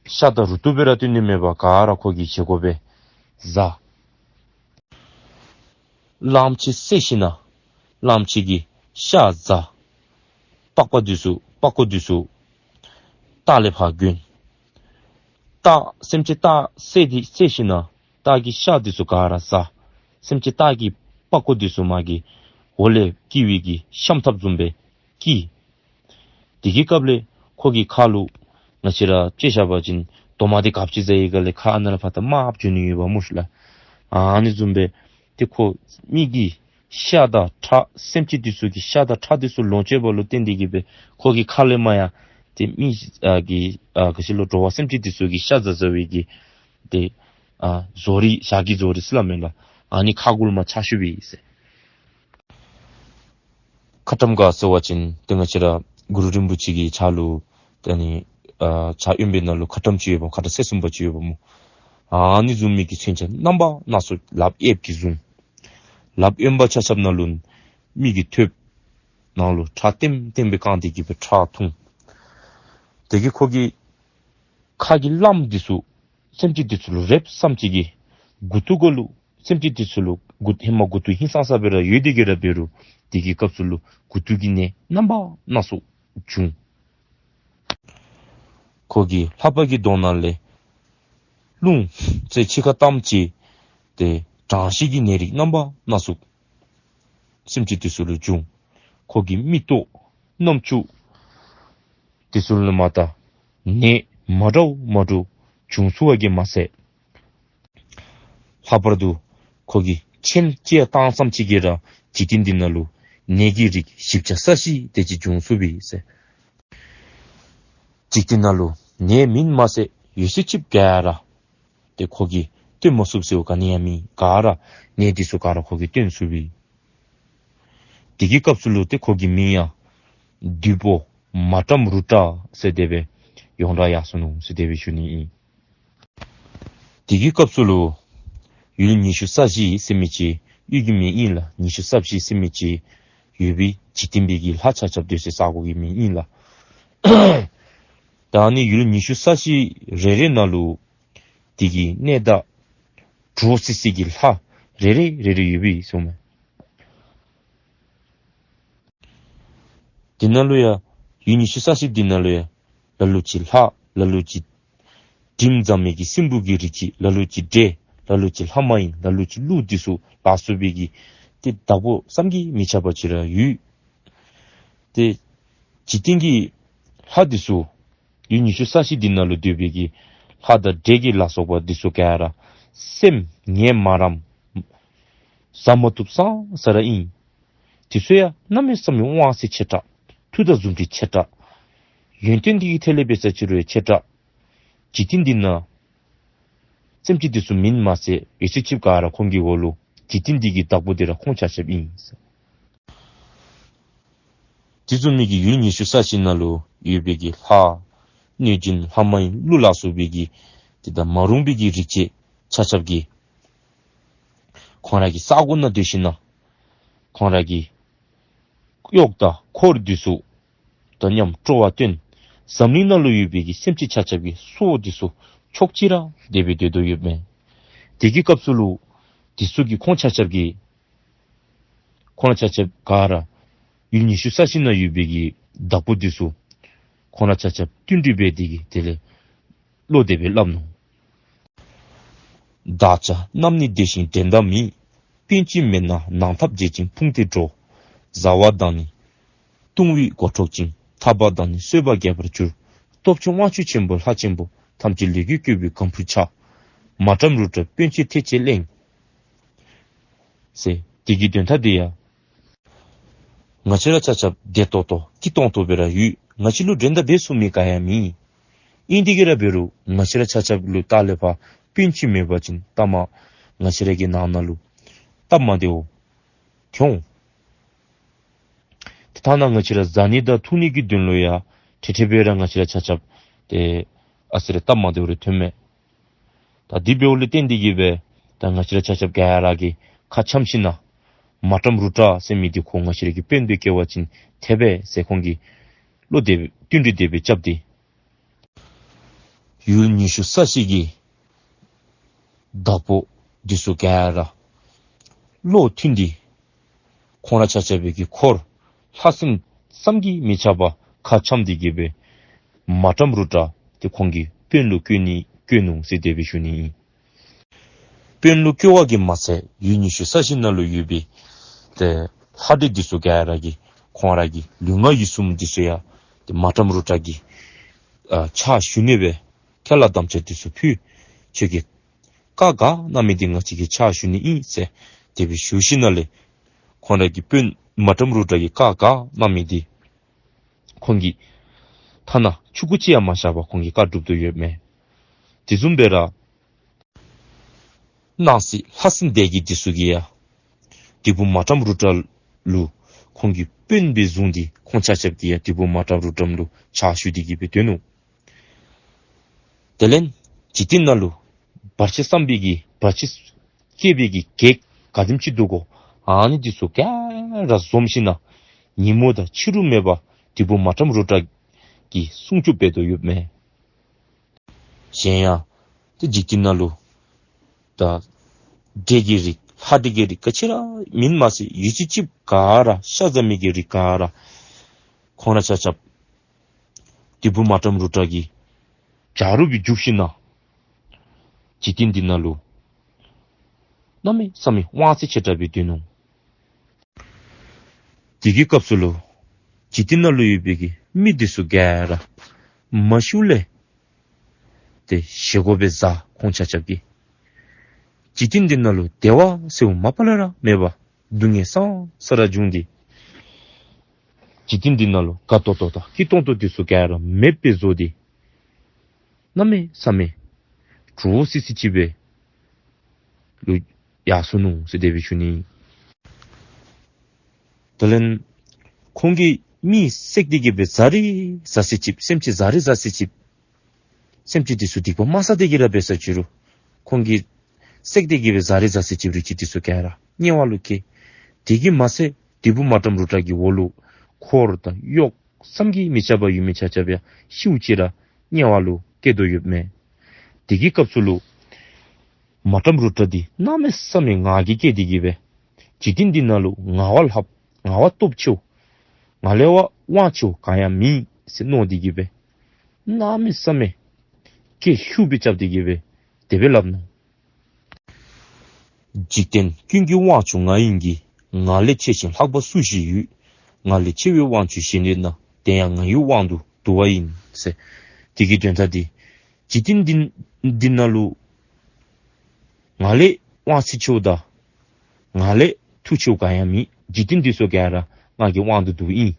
ཤ་དང་རུ་ཏོ་སྦེ་ར་སྟོན་ནི་མེད་པར་ག་ར་ཁོ་གི་བཞེས་སྒོ་སྦེ་བཟའ། གླངམོ་ཅིག་བསད་ཞིནམ་ལས་གླངམོ་ཅིག་གི་ཤ་བཟའ། པགས་པ་འདི་ཚུ་པགས་ཀོ་འདི་ཚུ་ལྟག་ལས་ཕར་གྱོན། སྟག་སེམས་ཅན་སྟག་བསད་དེ་བསད་ཞིནམ་ལས་ སྟག་གི་ཤ་འདི་ཚུ་ག་ར་བཟའ། སེམས་ཅན་སྟག་གི་པགས་ཀོ་འདི་ཚུ་མ་གི་འོག་ལས་བཀྱེས་པའི་གི་ཤམ་ཐབས་བཟུམ་སྦེ་བཀྱེས། དེ་གི་སྐབས་ལས་ཁོ་གི་ཁ་ལུ་ང་བཅས་ར་དཔྱེ་བཞག་པ་ཅིན་རྡོག་མ་འདི་ག་ཅི་བཟའ་ཡི་ག་ལས་ཁ་ཨ་ནཱ་ལས་ཕར་ད་དམརཔོ་འགྱོ་ནི་ཡོདཔ་སྨོ་ཤིག་ལགས། ཨ་ནི་བཟུམ་སྦེ་ཏེ་ཁོ་མི་གི་ཤ་དང་ཁྲག་སེམས་ཅན་འདི་ཚུ་གི་ཤ་དང་ཁྲག་འདི་ཚུ་ལོངས་སྤྱོད་པ་ལུ་བརྟེན་ཏེ་གི་སྦེ་ཁོ་གི་ཁ་ལས་མར་ཡང་ཏེ་མི་ཨ་གི་ཨ་ག་ཅི་ལོ་འགྲོ་བ་སེམས་ཅན་འདི་ཚུ་གི་ཤ་བཟའ་བཟའ་བའི་གི་ཏེ་ཨ་བཟོ་རིག་ཞྭ་གི་བཟོ་རིག་ཟེར་སླབ་མས་ལགས། ཨ་ནི་ཁ་གུ་ལུ་མར་ཕྱག་ཞུ་བའི་ཟེར། ཁ་ཊམ་ག་ཟེར་བ་ཅིན་ཏེ་ང་བཅས་ར་གུ་རུ་རིན་པོ་ཆེ་གི་ཕྱག་ལུ་ཏེ་ནི་ཨ་ཕྱག་གཡོན་པའི་ནང་ལུ་ཁ་ཊམ་ཅིག་ཡོདཔ་ཁ་ཊམ་ཚད་གསུམ་པ་ཅིག་ཡོདཔ་སྨོ། ཨ་ནི་བཟུམ་མའི་གི་མཚོན་ཆ་རྣམ་པ་སྣ་ཚོགས་ལགཔ་གཡསཔ་གིས་བཟུང་། ལགཔ་གཡོན་པ་ཆ་ཁྱབ་ནང་ལུ་མི་གི་ཐོདཔ་ནང་ལུ་ཁྲག་ལྟེམ་ལྟེམ་སྦེ་བཀང་སྟེ་གི་སྦེ་ཁྲག་འཐུང་། དེ་གིས་ཁོ་གི་ཁ་གི་རླངསམ་འདི་ཚུ་སེམས་ཅན་འདི་ཚུ་ལུ་རེགཔ་ཙམ་ཅིག་གིས་མགུ་ཏོ་གུ་ལུ་སེམས་ཅན་འདི་ཚུ་ལུ་མགུ་ཧེ་མ་མགུ་ཏོ་ཧིང་སངས་ས་སྦེ་ར་ཡོད་དེ་གི་ར་འབད་རུང་དེ་གི་སྐབས་སུ་ལུ་མགུ་ཏོ་གི་ནད་རྣམ་པ་སྣ་ཚོགས་བྱུང་། ཁོ་གི་ལྷ་པ་གི་གདོང་ནང་ལས་རླུང་རྩེ་ཕྱི་ཁར་བཏངམ་ཅིག་ཏེ་གྲང་ཤུལ་གྱི་ནད་རིགས་རྣམ་པ་སྣ་ཚོགས་སེམས་ཅན་འདི་ཚུ་ལུ་བྱུང་། ཁོ་གི་མིག་ཏོ་རྣམ་ཅོ་འདི་ཚུ་ལུ་མར་ད་ནད་མ་འདྲཝ་མ་འདྲཝ་བྱུང་ཚུགས་པ་གིས་མ་ཚད། ལྷག་པར་དུ་ཁོ་གི་མཆན་ཅིག་བཏང་ཙམ་ཅིག་གིས་ར་འཇིག་རྟེན་འདི་ནང་ལུ་ནད་ཀྱི་རིགས་བཞི་བརྒྱ་རྩ་བཞི་དེ་ཅིག་བྱུང་ཚུགས་པས་ཟེར། འཇིག་རྟེན་ནང་ལུ་ནད་མེད་མ་ཚད་ཡོད་ཚད་ཅིག་ག་ར་ཏེ་ཁོ་གིས་བཏོན་མ་ཚུགས་ཟེར་བ་ག་ནི་ཡང་མེད། ག་ར་ནད་འདི་ཚུ་ག་ར་ཁོ་གིས་བཏོན་ཚུགས་པས། དེ་གི་སྐབས་སུ་ལུ་ཏེ་ཁོ་གི་མིང་ཡང་བདུད་པོ་མ་ཏྲཾ་རུ་ཏྲ་ཟེར་དེ་སྦེ་ཡོངས་གྲགས་ཡར་སོ་ནུག་ཟེར་དེ་སྦེ་ཞུ་ནི་ཨིན། དེ་གི་སྐབས་སུ་ལུ་ཡུལ་ཉི་ཤུ་རྩ་བཞི་ཟེར་མི་ཅིག་ཡུལ་གྱི་མིང་ཨིན་ལགས། ཉི་ཤུ་རྩ་བཞི་ཟེར་མི་ཅིག་ཡོད་པའི་འཇིག་རྟེན་པའི་གི་ལྷ་ཆ་ཁྱབ་སྡོད་སའི་ས་གོ་གི་མིང་ཨིན་ལགས། ད་ནི་ཡུལ་ཉི་ཤུ་རྩ་བཞི་རེ་རེ་ནང་ལུ་དེ་གི་གནས་བདག་འདྲོག་སི་སི་གི་ལྷ་རེ་རེ་རེ་རེ་ཡོད་པའི་གསུངས་མས། དེ་ནང་ལུ་ཡང་ཡུལ་ཉི་ཤུ་རྩ་བཞི་དེ་ནང་ལུ་ཡང་ལ་ལུ་ཅིག་ལྷ་ལ་ལུ་ཅིག་དྲིམ་འཛག་མི་གི་སྲིན་པོ་གི་རིགས་ཅིག་ལ་ལུ་ཅིག་འདྲེ་ལ་ལུ་ཅིག་ལྷ་མ་ཡིན་ལ་ལུ་ཅིག་ཀླུ་འདི་ཚུ་ལ་སོགས་པའི་གི་ཏེ་བདག་པོ་བསམ་གྱིས་མི་ཁྱབ་པ་ཅིག་ར་ཡོད། ཏེ་འཇིག་རྟེན་གྱི་ལྷ་འདི་ཚུ་ཡུལ་ཉི་ཤུ་རྩ་བཞི་འདི་ནང་ལུ་སྡོད་པའི་གི་ལྷ་དང་འདྲེ་གི་ལ་སོགས་པ་འདི་ཚུ་ག་ར་སེམས་ངན་མ་རངསམ་བཟའ་མ་བཏུབ་ཙང་ཙ་ར་ཨིན། དེ་ཚུ་ཡང་གནམ་མེད་ས་མེད་དབང་ཚད་ཆེ་དྲགས། མཐུ་དང་མཛུབ་ཐེལ་ཆེ་དྲགས། ཡོན་ཏན་འདི་གི་ཐད་ལས་འབད་ས་ཅིག་རུང་ཆེ་དྲགས། འཇིག་རྟེན་འདི་ནང་སེམས་ཅན་འདི་ཚུ་མེན་མ་ཚད་ཡོད་ཚད་ཅིག་ག་ར་ཁོང་གི་འོག་ལུ་འཇིག་རྟེན་འདི་གི་བདག་པོ་འདི་ར་ཁོང་ཆ་ཁྱབ་ཨིན། དེ་བཟུམ་མའི་གི་ཡུལ་ཉི་ཤུ་རྩ་བཞི་ནང་ལུ་ཡོད་པའི་གི་ལྷ་གནོད་སྦྱིན་ལྷ་མ་ཡིན་ཀླུ་ལ་སོགས་པའི་གི་དེ་དང་མ་རུངས་པའི་གི་རིགས་ཅན་ཆ་ཁྱབ་ཀྱིས་ཁོང་ར་གི་ས་གོ་ནང་སྡོད་ཞིན་ན་ཁོང་ར་གི་གཡོག་དང་འཁོར་འདི་ཚུ་དང་མཉམ་སྤྲོ་བ་སྟོན། འཛམ་གླིང་ནང་ལུ་ཡོད་པའི་གི་སེམས་ཅན་ཆ་ཁྱབ་ཀྱི་སྲོག་འདི་ཚུ་ཕྱོགས་གཅིག་ར་དེ་སྦེ་སྡོད་དོ་ཡོདཔ་མས། དེ་གི་སྐབས་སུ་ལུ་དེ་ཚུ་གིས་ཁོང་ཆ་ཁྱབ་ཀྱིས་ཁོང་ར་ཆ་ཁྱབ་ག་ར་ཡུལ་ཉི་ཤུ་རྩ་བཞི་ནང་ཡོད་པའི་གི་བདག་པོ་འདི་ཚུ་ཁོང་ར་ཆ་ཁྱབ་བསྟུན་གྲོས་འབད་དེ་གི་དེ་ལས་བློ་དེ་སྦེ་སླབ་ནུག། བདག་ཅག་རྣམས་ནི་བདེ་ཞིང་འགྲན་ཟླ་མེད། དཔོན་ཅིག་མེད་ན་ནང་འཐབ་བྱེད་ཅིང་ཕུང་སྟེ་འགྲོ། བཟའ་བ་དང་ནི་བཏུང་བས་མགོ་འཁྲུག་ཅིང་། འཐབ་པ་དང་ནི་གསོད་པ་རྒྱས་པར་འགྱུར། སྟོབས་ཆུང་དབང་ཕྱུག་ཆེན་པོ་ལྷ་ཆེན་པོ། ཐམས་ཅད་ལས་ཀྱིས་བསྐོས་པའི་གང་ཕུ་ཆ། མ་ཏྲཾ་རུ་ཏྲ་དཔོན་ཆེན་ཐེག་ཆེན་གླིང་། ཟེར་དེ་གི་དོན་དག་འདི་ཡང་ང་བཅས་ར་ཆ་ཁྱབ་བདེ་ཏོག་ཏོ་སྐྱིད་ཏོང་ཏོ་སྦེ་ར་ཡོད། ང་བཅས་ལུ་འགྲན་ཟླ་འབད་ཚུགས་མི་ག་ཡང་མེད། ཨིན་དེ་གི་ར་འབད་རུང་ང་བཅས་ར་ཆ་ཁྱབ་ལུ་ལྟག་ལས་ཕར་དཔོན་ཅིག་མེད་པ་ཅིན་ལྟ་མ་ང་བཅས་ར་གི་ནང་ན་ལུ་སྟབས་མ་བདེཝ་འོང་། ཏེ་ཐ་ན་ང་བཅས་ར་བཟའ་ནི་དང་འཐུང་ནི་གི་དོན་ལུ་ཡང་ཏེ་དེ་སྦེ་ར་ང་བཅས་ར་ཆ་ཁྱབ་ཏེ་ཨ་ཙི་རེ་སྟབས་མ་བདེཝ་རེ་ཐོན་མས། ད་དེ་འབདཝ་ལས་བརྟེན་ཏེ་གི་སྦེ་ད་ང་བཅས་ར་ཆ་ཁྱབ་ག་ར་གིས་ཁ་འཆམ་ཞིན་ན་མ་ཏྲཾ་རུ་ཏྲ་ཟེར་མི་འདི་ཁོ་ང་བཅས་ར་གི་དཔོན་དུ་བསྐོ་བ་ཅིན་ཐེབས་པས་ཟེར་ཁོང་གིས་བློ་དེ་བསྟུན་གྲོས་དེ་སྦེ་རྐྱབ་སྟེ་ཡུལ་ཉི་ཤུ་རྩ་བཞི་གི་བདག་པོ་འདི་ཚུ་ག་ར་བློ་མཐུན་ཏེ་ཁོང་ར་ཆ་ཁྱབ་པའི་གི་འཁོར་ལྷ་སྲིན་བསམ་གྱིས་མི་ཁྱབ་པ་ཁ་འཆམ་སྟེ་གི་སྦེ་མ་ཏྲཾ་རུ་ཏྲ་དེ་ཁོང་གི་དཔོན་ལུ་བསྐོ་ནི་བསྐོས་ནུག་ཟེར་དེ་སྦེ་ཞུ་ནི་ཨིན། དཔོན་ལུ་སྐྱོ་བ་གིས་མ་ཚད་ཡུལ་ཉི་ཤུ་རྩ་བཞི་ནང་ལུ་ཡོད་པའི་ཏེ་ལྷ་འདྲེ་འདི་ཚུ་ག་ར་གིས་ཁོང་ར་གི་ལུས་ངག་ཡིད་གསུམ་འདི་ཚུ་ཡང་ཏེ་མ་ཏྲམ་རུ་ཏྲ་གི་ཨ་ཕྱག་ཞུ་ནི་སྦེ་ཁས་བླངས་དམ་བཅའ་འདི་ཚུ་ཕུལ། ཁྱོད་ཀྱིས་བཀའ་ག་གནང་མི་འདི་ང་བཅས་ཀྱིས་ཕྱག་ཞུ་ནི་ཨིན་ཟེར་དེ་སྦེ་ཞུ་ཞིནམ་ལས་ཁོང་ར་གི་དཔོན་མ་ཏྲམ་རུ་ཏྲ་གིས་བཀའ་ག་གནང་མི་འདི་ཁོང་གིས་ཐ་ན་ཆུང་ཀུ་ཅིག་ཡང་མ་བཞག་པར་ཁོང་གིས་བཀའ་སྒྲུབ་དོ་ཡོདཔ་མས། དེ་བཟུམ་སྦེ་ར་སྣང་སྲིད་ལྷ་སྲིན་སྡེ་བརྒྱད་འདི་ཚུ་གིས་ཡང་དེ་བུ་མ་ཏྲམ་རུ་ཏྲ་ལུ་ཁོང་གི་དཔོན་སྦེ་བཟུང་སྟེ་ཁོང་ཆ་ཁྱབ་ཀྱིས་ཡང་དེ་བུ་མ་ཏྲམ་རུ་ཏྲ་ལུ་ཕྱག་ཞུ་སྟེ་གི་སྦེ་སྡོད་ནུག། དེ་ལས་འཇིག་རྟེན་ནང་ལུ་བར་ཆད་བསམ་པའི་གི་བར་ཆད་སྐྱེ་བའི་གི་གེགས་ག་དེམ་ཅིག་འདུག་གོ། ཨ་ནི་འདི་ཚུ་ག་ར་འཛོམས་ཞིནམ་ཉིན་མོ་དང་ཕྱི་རུ་མེད་པར་དེ་བུ་མ་ཏྲམ་རུ་ཏྲ་གིས་སྲུང་སྐྱོབ་འབད་དོ་ཡོདཔ་མས། གཞན་ཡང་ཏེ་འཇིག་རྟེན་ནང་ལུ་ད་འདྲེ་གི་རིགས་ལྷ་འདྲེ་གི་རིགས་ག་ཅི་ར་མེན་མ་ཚད་ཡིད་ཆེས་ཅིག་ག་ར་ཤ་ཟ་མི་གི་རིགས་ག་ར་ཁོང་ར་ཆ་ཁྱབ་དེ་བུ་མ་ཏྲམ་རུ་ཏྲ་གི་བྱ་རོག་སྦེ་རྒྱུག་ཞིནམ་འཇིག་རྟེན་འདི་ནང་ལུ་གནམ་མེད་ས་མེད་དབང་ཚད་ཆེ་དྲགས་སྦེ་སྡོད་ནུག། དེ་གི་སྐབས་སུ་ལུ་འཇིག་རྟེན་ནང་ལུ་ཡོད་པའི་གི་མི་འདི་ཚུ་ག་ར་མ་ཤིཝ་ལས་ཏེ་བཞེས་སྒོ་སྦེ་བཟའ། ཁོང་ཆ་ཁྱབ་ཀྱིས་འཇིག་རྟེན་འདི་ནང་ལུ་བདེ་བ་ཟེརཝ་མ་པ་ལས་ར་མེད་པར་སྡུག་བསྔལ་ས་ས་ར་བྱུང་སྟེ་འཇིག་རྟེན་འདི་ནང་ལུ་དགའ་ཏོག་ཏོ་དང་སྐྱིད་ཏོང་ཏོ་འདི་ཚུ་ག་ར་མེདཔ་སྦེ་བཟོ་སྟེ་གནམ་མེད་ས་མེད་འདྲོག་སི་སི་ཅིག་སྦེ་ལུས་ཡར་སོ་ནུག་ཟེར་དེ་སྦེ་ཞུ་ནི། དེ་ལས་ཁོང་གིས་མི་བསད་དེ་གི་སྦེ་ཟ་རེ་ཟ་སི་ཅིག་སེམས་ཅན་ཟ་རེ་ཟ་སི་ཅིག་སེམས་ཅན་འདི་ཚུ་སྡིག་པ་མ་བསགས་དེ་གི་ར་འབད་ས་ཅི་རུང་ཁོང་གིས་བསད་དེ་གི་སྦེ་ཟ་རེ་ཟ་སི་ཅིག་རུང་ཅིག་འདི་ཚུ་ག་ར་དམྱལ་བ་ལུ་སྐྱེ། དེ་གིས་མ་ཚད་དེ་བུ་མ་ཏྲམ་རུ་ཏྲ་གི་འོག་ལུ་འཁོར་དང་གཡོག་བསམ་གྱིས་མི་ཁྱབ་པ་ཡོད་མི་ཆ་ཁྱབ་ཡང་ཤིཝ་ཅིག་ར་དམྱལ་བ་ལུ་སྐྱེ་དོ་ཡོདཔ་མས། དེ་གི་སྐབས་སུ་ལུ་མ་ཏྲམ་རུ་ཏྲ་འདི་གནམ་མེད་ས་མེད་ང་རྒྱལ་སྐྱེས་ཏེ་གི་སྦེ་འཇིག་རྟེན་འདི་ནང་ལུ་ང་བ་ལྷག་ང་བ་སྟོབས་ཆེཝ་ང་ལས་བ་དབང་ཆེཝ་ག་ཡང་མེད་ཟེར་མནོ་སྟེ་གི་སྦེ་གནམ་མེད་ས་མེད་སྐད་ཤུགས་སྦེ་རྐྱབ་སྟེ་གི་སྦེ་དེ་སྦེ་སླབ་ནུག། འཇིག་རྟེན་ཀུན་གྱི་དབང་ཕྱུག་ང་ཡིན་གྱི། ང་ལས་ཆེ་ཞིང་ལྷག་པ་སུ་ཞིག་ཡོད། ང་ལས་ཆེ་བའི་དབང་ཕྱུག་གཞན་ཡོད་ན། དེ་ཡང་ང་ཡི་དབང་དུ་བསྡུ་བ་ཡིན་ཟེར། དེ་གི་དོན་དག་འདི་འཇིག་རྟེན་འདི་འདི་ནང་ལུ་ང་ལས་དབང་ཚད་ཆེཝ་དང་ང་ལས་མཐུ་ཆེཝ་ག་ཡང་མེད། འཇིག་རྟེན་འདི་ཚུ་ག་ར་ང་གི་དབང་དུ་བསྡུཝ་ཨིན།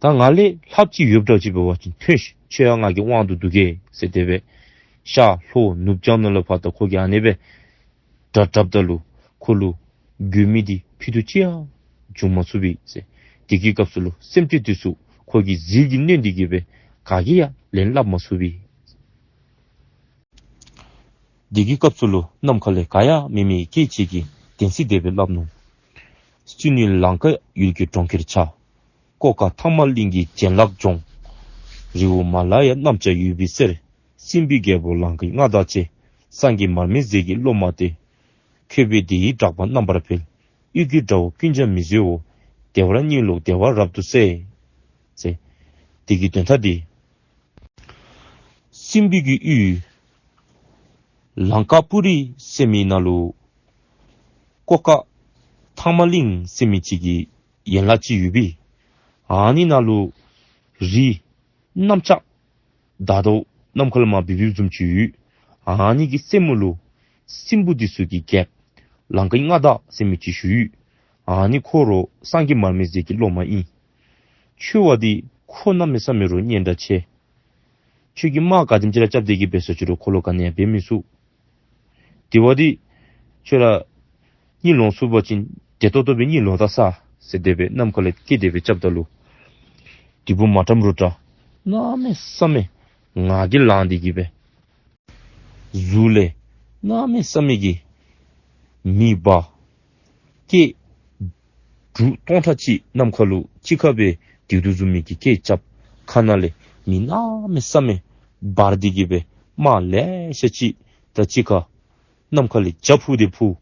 ད་ང་ལས་ལྷགཔ་ཅིག་ཡོདཔ་འདྲཝ་ཅིག་འབད་བ་ཅིན་ཐོན་ཤིག། ཁྱོད་ཡང་ང་གི་དབང་དུ་བསྡུ་གེ་ཟེར་དེ་སྦེ་ཤར་ལྷོ་ནུབ་བྱང་ནང་ལུ་ཕར་ད་ཁོ་གིས་ཨ་ནེ་སྦེ་གྲ་སྒྲིགཔ་ད་ལུ་ཁོ་ལུ་དགོས་མི་འདི་ཕུལ་དུ་ཅིག་ཡང་འབྱུང་མ་ཚུགས་པས་ཟེར། དེ་གི་སྐབས་སུ་ལུ་སེམས་ཅན་འདི་ཚུ་ཁོ་གི་ཟིལ་གྱིས་གནོན་ཏེ་གི་སྦེ་ག་གིས་ཡང་ལན་སླབ་མ་ཚུགས་པས། དེ་གི་སྐབས་སུ་ལུ་ནམ་མཁའ་ལས་ག་ཡང་མེད་མི་སྐད་ཅིག་གིས་བདེན་ཚིག་དེ་སྦེ་སླབ་ནུག། སྤྱི་ནི་ལང་ཀ་ཡུལ་གྱི་གྲོང་ཁྱེར་ཆགས། ཀོ་ཁ་ཐང་མ་གླིང་གི་གྱེན་ལ་ལྗོངས། རི་བོ་མ་ལ་ཡ་གནམ་ལྕགས་ཡོད་པའི་རྩེར། སྲིན་པོའི་རྒྱལ་པོ་ལང་ཀའི་མངའ་བདག་ཆེ། སངས་རྒྱས་མར་མེ་མཛད་ཀྱི་སློབ་མ་སྟེ། མཁས་པས་དེ་ཡི་གྲགས་པ་རྣམ་པར་འཕེལ། གཡུལ་གྱི་དགྲ་བོ་ཀུན་ཀྱང་མི་བཟོད་འོ། བདེ་བར་གཉིད་ལོག་བདེ་བ་རབ་ཏུ་གསལ། ཟེར། དེ་གི་དོན་དག་འདི་སྲིན་པོའི་གི་ཡུལ་ལང་ཀ་པུ་རི་ཟེར་མི་ནང་ལུ་ཀོ་ཁ་ཐང་མ་གླིང་ཟེར་མི་ཅིག་གི་ཡན་ལག་ཅིག་ཡོད་པས། ཨ་ནི་ནང་ལུ་རི་གནམ་ལྕགས་ད་ལྟོ་ནམ་མཁའ་ལས་མར་འབིབས་འབིབས་བཟུམ་ཅིག་ཡོད། ཨ་ནི་གི་རྩེ་མོ་ལུ་སྲིན་པོ་འདི་ཚུ་གི་རྒྱལཔོ་ལང་ཀའི་མངའ་བདག་ཟེར་མི་ཅིག་བཞུགས་ཡོད། ཨ་ནི་ཁོ་ར་སངས་རྒྱས་མར་མེ་མཛད་ཀྱི་སློབ་མ་ཨིན། ཁྱོད་བ་འདི་ཁོ་གནམ་མེད་ས་མེད་ར་སྙན་གྲགས་ཆེ། ཁྱོད་ཀྱིས་དམག་ག་དེམ་ཅིག་ར་རྐྱབ་སྟེ་གི་འབད་ས་ཅི་རུང་ཁོ་ལུ་ག་ནི་ཡང་འབད་མི་ཚུགས། དེ་བ་འདི་ཁྱོད་ར་གཉིད་ལོང་ཚུགས་པ་ཅིན་བདེ་ཏོག་ཏོ་སྦེ་གཉིད་ལོག་ད་ས་ཟེར་དེ་སྦེ་ནམ་མཁའ་ལས་སྐད་དེ་སྦེ་རྐྱབ་ད་ལུ་དེ་བུ་མ་ཏྲམ་རུ་ཏྲ་གནམ་མེད་ས་མེད་ང་རྒྱལ་ལངས་ཏེ་གི་སྦེ་གཟུགས་ལས་གནམ་མེད་ས་མེད་ཀྱི་མེ་འབར། སྐད་འབྲུག་སྟོང་ཕྲག་གཅིག་ནམ་མཁའ་ལུ་གཅིག་ཁར་སྦེ་ལྡིར་དོ་བཟུམ་མའི་གི་སྐད་རྐྱབ། ཁ་ནང་ལས་མེ་གནམ་མེད་ས་མེད་འབར་ཏེ་གི་སྦེ་དམག་ལེ་ཤ་ཅིག་དང་གཅིག་ཁར་གནམ་མཁའ་ལས་བྱ་འཕུར་ཏེ་འཕུར།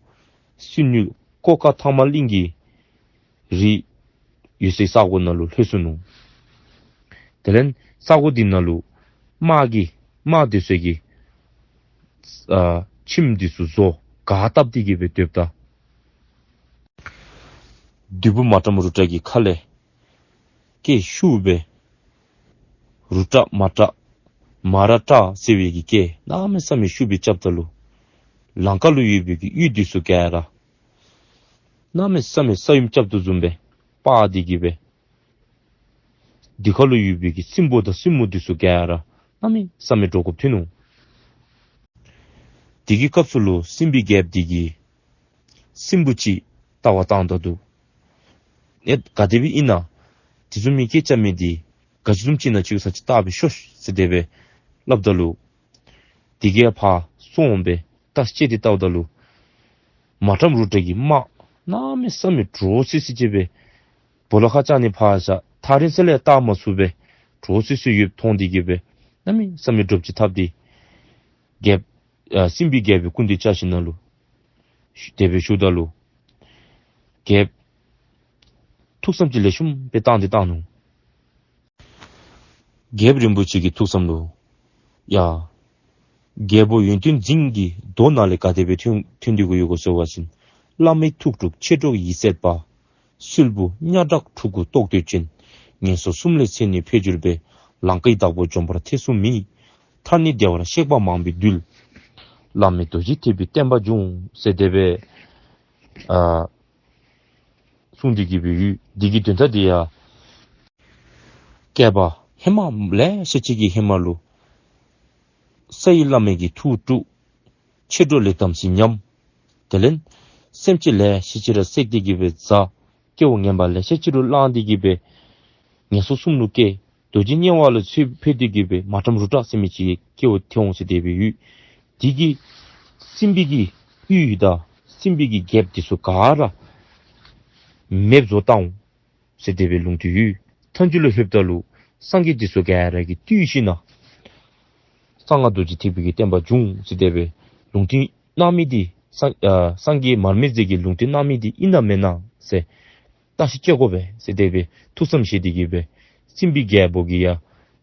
སྲིན་ནུས་ཀོ་ཁ་ཐང་མ་གླིང་གི་རི་ཡོད་སའི་ས་གོ་ནང་ལུ་ལྷོད་སོ་ནུག། དེ་ལས་ས་གོ་འདི་ནང་ལུ་དམག་གི་དམག་སྡེ་ཚུ་གིས་ཨ་ཁྱིམ་འདི་ཚུ་བཟོ། ག་བཏབ་སྟེ་གི་སྦེ་སྡོདཔ་ད། བདུད་པོ་མ་ཏྲམ་རུ་ཏྲ་གི་ཁ་ལས་སྐད་ཤུགས་སྦེ་རུ་ཏྲ་མ་ཏྲ་མ་ར་ཏྲ་ཟེར་བའི་གི་སྐད་གནམ་མེད་ས་མེད་ཤུགས་སྦེ་རྐྱབ་ད་ལུ། ལང་ཀ་ལུ་ཡོད་པའི་གི་ཡུལ་འདི་ཚུ་ག་ར་གནམ་མེད་ས་མེད་ས་ཡོམ་རྐྱབ་དོ་བཟུམ་སྦེ་སྤར་ཏེ་གི་སྦེ། དེ་ཁ་ལུ་ཡོད་པའི་གི་སྲིན་པོ་དང་སྲིན་མོ་འདི་ཚུ་ག་ར་གནམ་མེད་ས་མེད་འདྲོག་དགོཔ་ཐོན་ནུག། དེ་གི་སྐབས་སུ་ལུ་སྲིན་པོའི་རྒྱལཔོ་འདི་གིས་སྲིན་པོ་ཅིག་ལྟ་བར་བཏང་ད་འདུག། ཨེ་ག་དེ་སྦེ་ཨིན་ན། དེ་བཟུམ་མའི་སྐད་རྐྱབ་མི་འདི་ག་ཅི་བཟུམ་ཅིག་ཨིན་ན་ཅིག་ས་ཅིག་བལྟ་སྦེ་ཤོག་ཟེར་དེ་སྦེ་སླབ་ད་ལུ། དེ་གིས་ཕར་སོང་སྦེ་བལྟ་ཅིག་དེ་བལྟཝ་ད་ལུ། མ་ཏྲམ་རུ་ཏྲ་གི་དམག་གནམ་མེད་ས་མེད་འདྲོག་སི་སི་ཅིག་སྦེ། སྦོ་ལོགས་ཁར་བཅར་ནི་ཕར་བཞག། ཐག་རིང་ས་ལས་བལྟ་མ་ཚུགས་པར་འདྲོག་སི་སི་ཡོདཔ་མཐོང་སྟེ་གི་སྦེ་གནམ་མེད་ས་མེད་འདྲོག་ཅིག་འཐབ་སྟེ། རྒྱལཔོ་ཨ་སྲིན་པོའི་རྒྱལ་པོའི་སྐུ་མདུན་བཅར་ཞིནམ་ལས། དེ་སྦེ་ཞུཝ་ད་ལུ། རྒྱལཔོ་ཐུགས་བསམ་ཅིག་ལེགས་ཤོམ་སྦེ་བཏང་སྟེ་བཏང་ནུག། རྒྱལཔོ་རིན་པོ་ཆེ་གི་ཐུགས་བསམ་ལུ། ཡ། རྒྱལ་པོ་ཡོན་ཏན་རྫིང་གི་རྡོ་ནང་ལས་ག་དེ་སྦེ་ཐོན་ཐོན་ཏེ་གི་ཡོད་གོ་ཟེར་བ་ཅིན། བླ་མའི་ཐུགས་དྲུག་མཆེད་གྲོགས་ཡིད་སྲེད་པ། སྲུལ་པོ་གཉའ་བྲག་ཕྲུ་གུ་ལྟོགས་འདོད་ཅན། ངན་སོང་གསུམ་ལས་ཚེ་ནི་འཕོས་གྱུར་པའི། ལང་ཀའི་བདག་པོ་འཇོམས་པར་ཐེ་ཚོམ་མེད། མཐར་ནི་བདེ་བར་གཤེགས་པ་མང་པོའི་རྡུལ། བླ་མེད་རྡོ་རྗེ་ཐེག་པའི་བསྟན་པ་འབྱུང་ཟེར་དེ་སྦེ་ཨ་གསུངས་ཏེ་གི་སྦེ་ཡོད། འདི་གི་དོན་དག་འདི་ཡང་བསྐལ་པ་ཧེ་མ་ལེ་ཤ་ཅིག་གི་ཧེ་མ་ལུ་རྩ་བའི་བླ་མའི་གི་ཐུགས་དྲུག་མཆེད་གྲོགས་ལས་དམ་སྲི་ཉམས། དེ་ལས་སེམས་ཅན་ལེ་ཤ་ཅིག་ར་བསད་དེ་གི་སྦེ་བཟའ། སྐྱེ་བ་ངན་པ་ལེ་ཤ་ཅིག་ར་བླངས་ཏེ་གི་སྦེ་ངན་སོང་གསུམ་ལུ་སྐྱེ། རྡོ་རྗེ་དམྱལ་བ་ལུ་ཚུར་འཕོས་ཏེ་གི་སྦེ་མ་ཏྲམ་རུ་ཏྲ་ཟེར་མི་ཅིག་སྐྱེ་བ་ཐོན་འོང་ཟེར་དེ་སྦེ་ཡོད། དེ་གིས་སྲིན་པོའི་གི་ཡུལ་དང་སྲིན་པོའི་གི་རྒྱལཔོ་འདི་ཚུ་ག་ར་མེདཔ་བཟོ་བཏང་འོང་ཟེར་དེ་སྦེ་ལུང་བསྟན་ཡོད། མཐའ་མཇུག་ལུ་ལྷོདཔ་ད་ལུ་སངས་རྒྱས་འདི་ཚུ་ག་ར་གིས་བཏུལ་ཞིནམ་ལས་གསང་སྔགས་རྡོ་རྗེ་ཐེག་པའི་གི་བསྟན་པ་འབྱུང་ཟེར་དེ་སྦེ་ལུང་བསྟན་གནང་མི་འདི་སངས་ཨ་སངས་རྒྱས་མར་མེ་མཛད་ཀྱིས་ལུང་བསྟན་གནང་མི་འདི་ཨིན་ན་མེན་ན་ཟེར་བརྟག་ཞིབ་བྱེད་དགོ་པས་ཟེར་དེ་སྦེ་ཐུགས་བསམ་བཞེས་ཏེ་གི་སྦེ་སྲིན་པོའི་རྒྱལ་པོ་གིས་ཡང་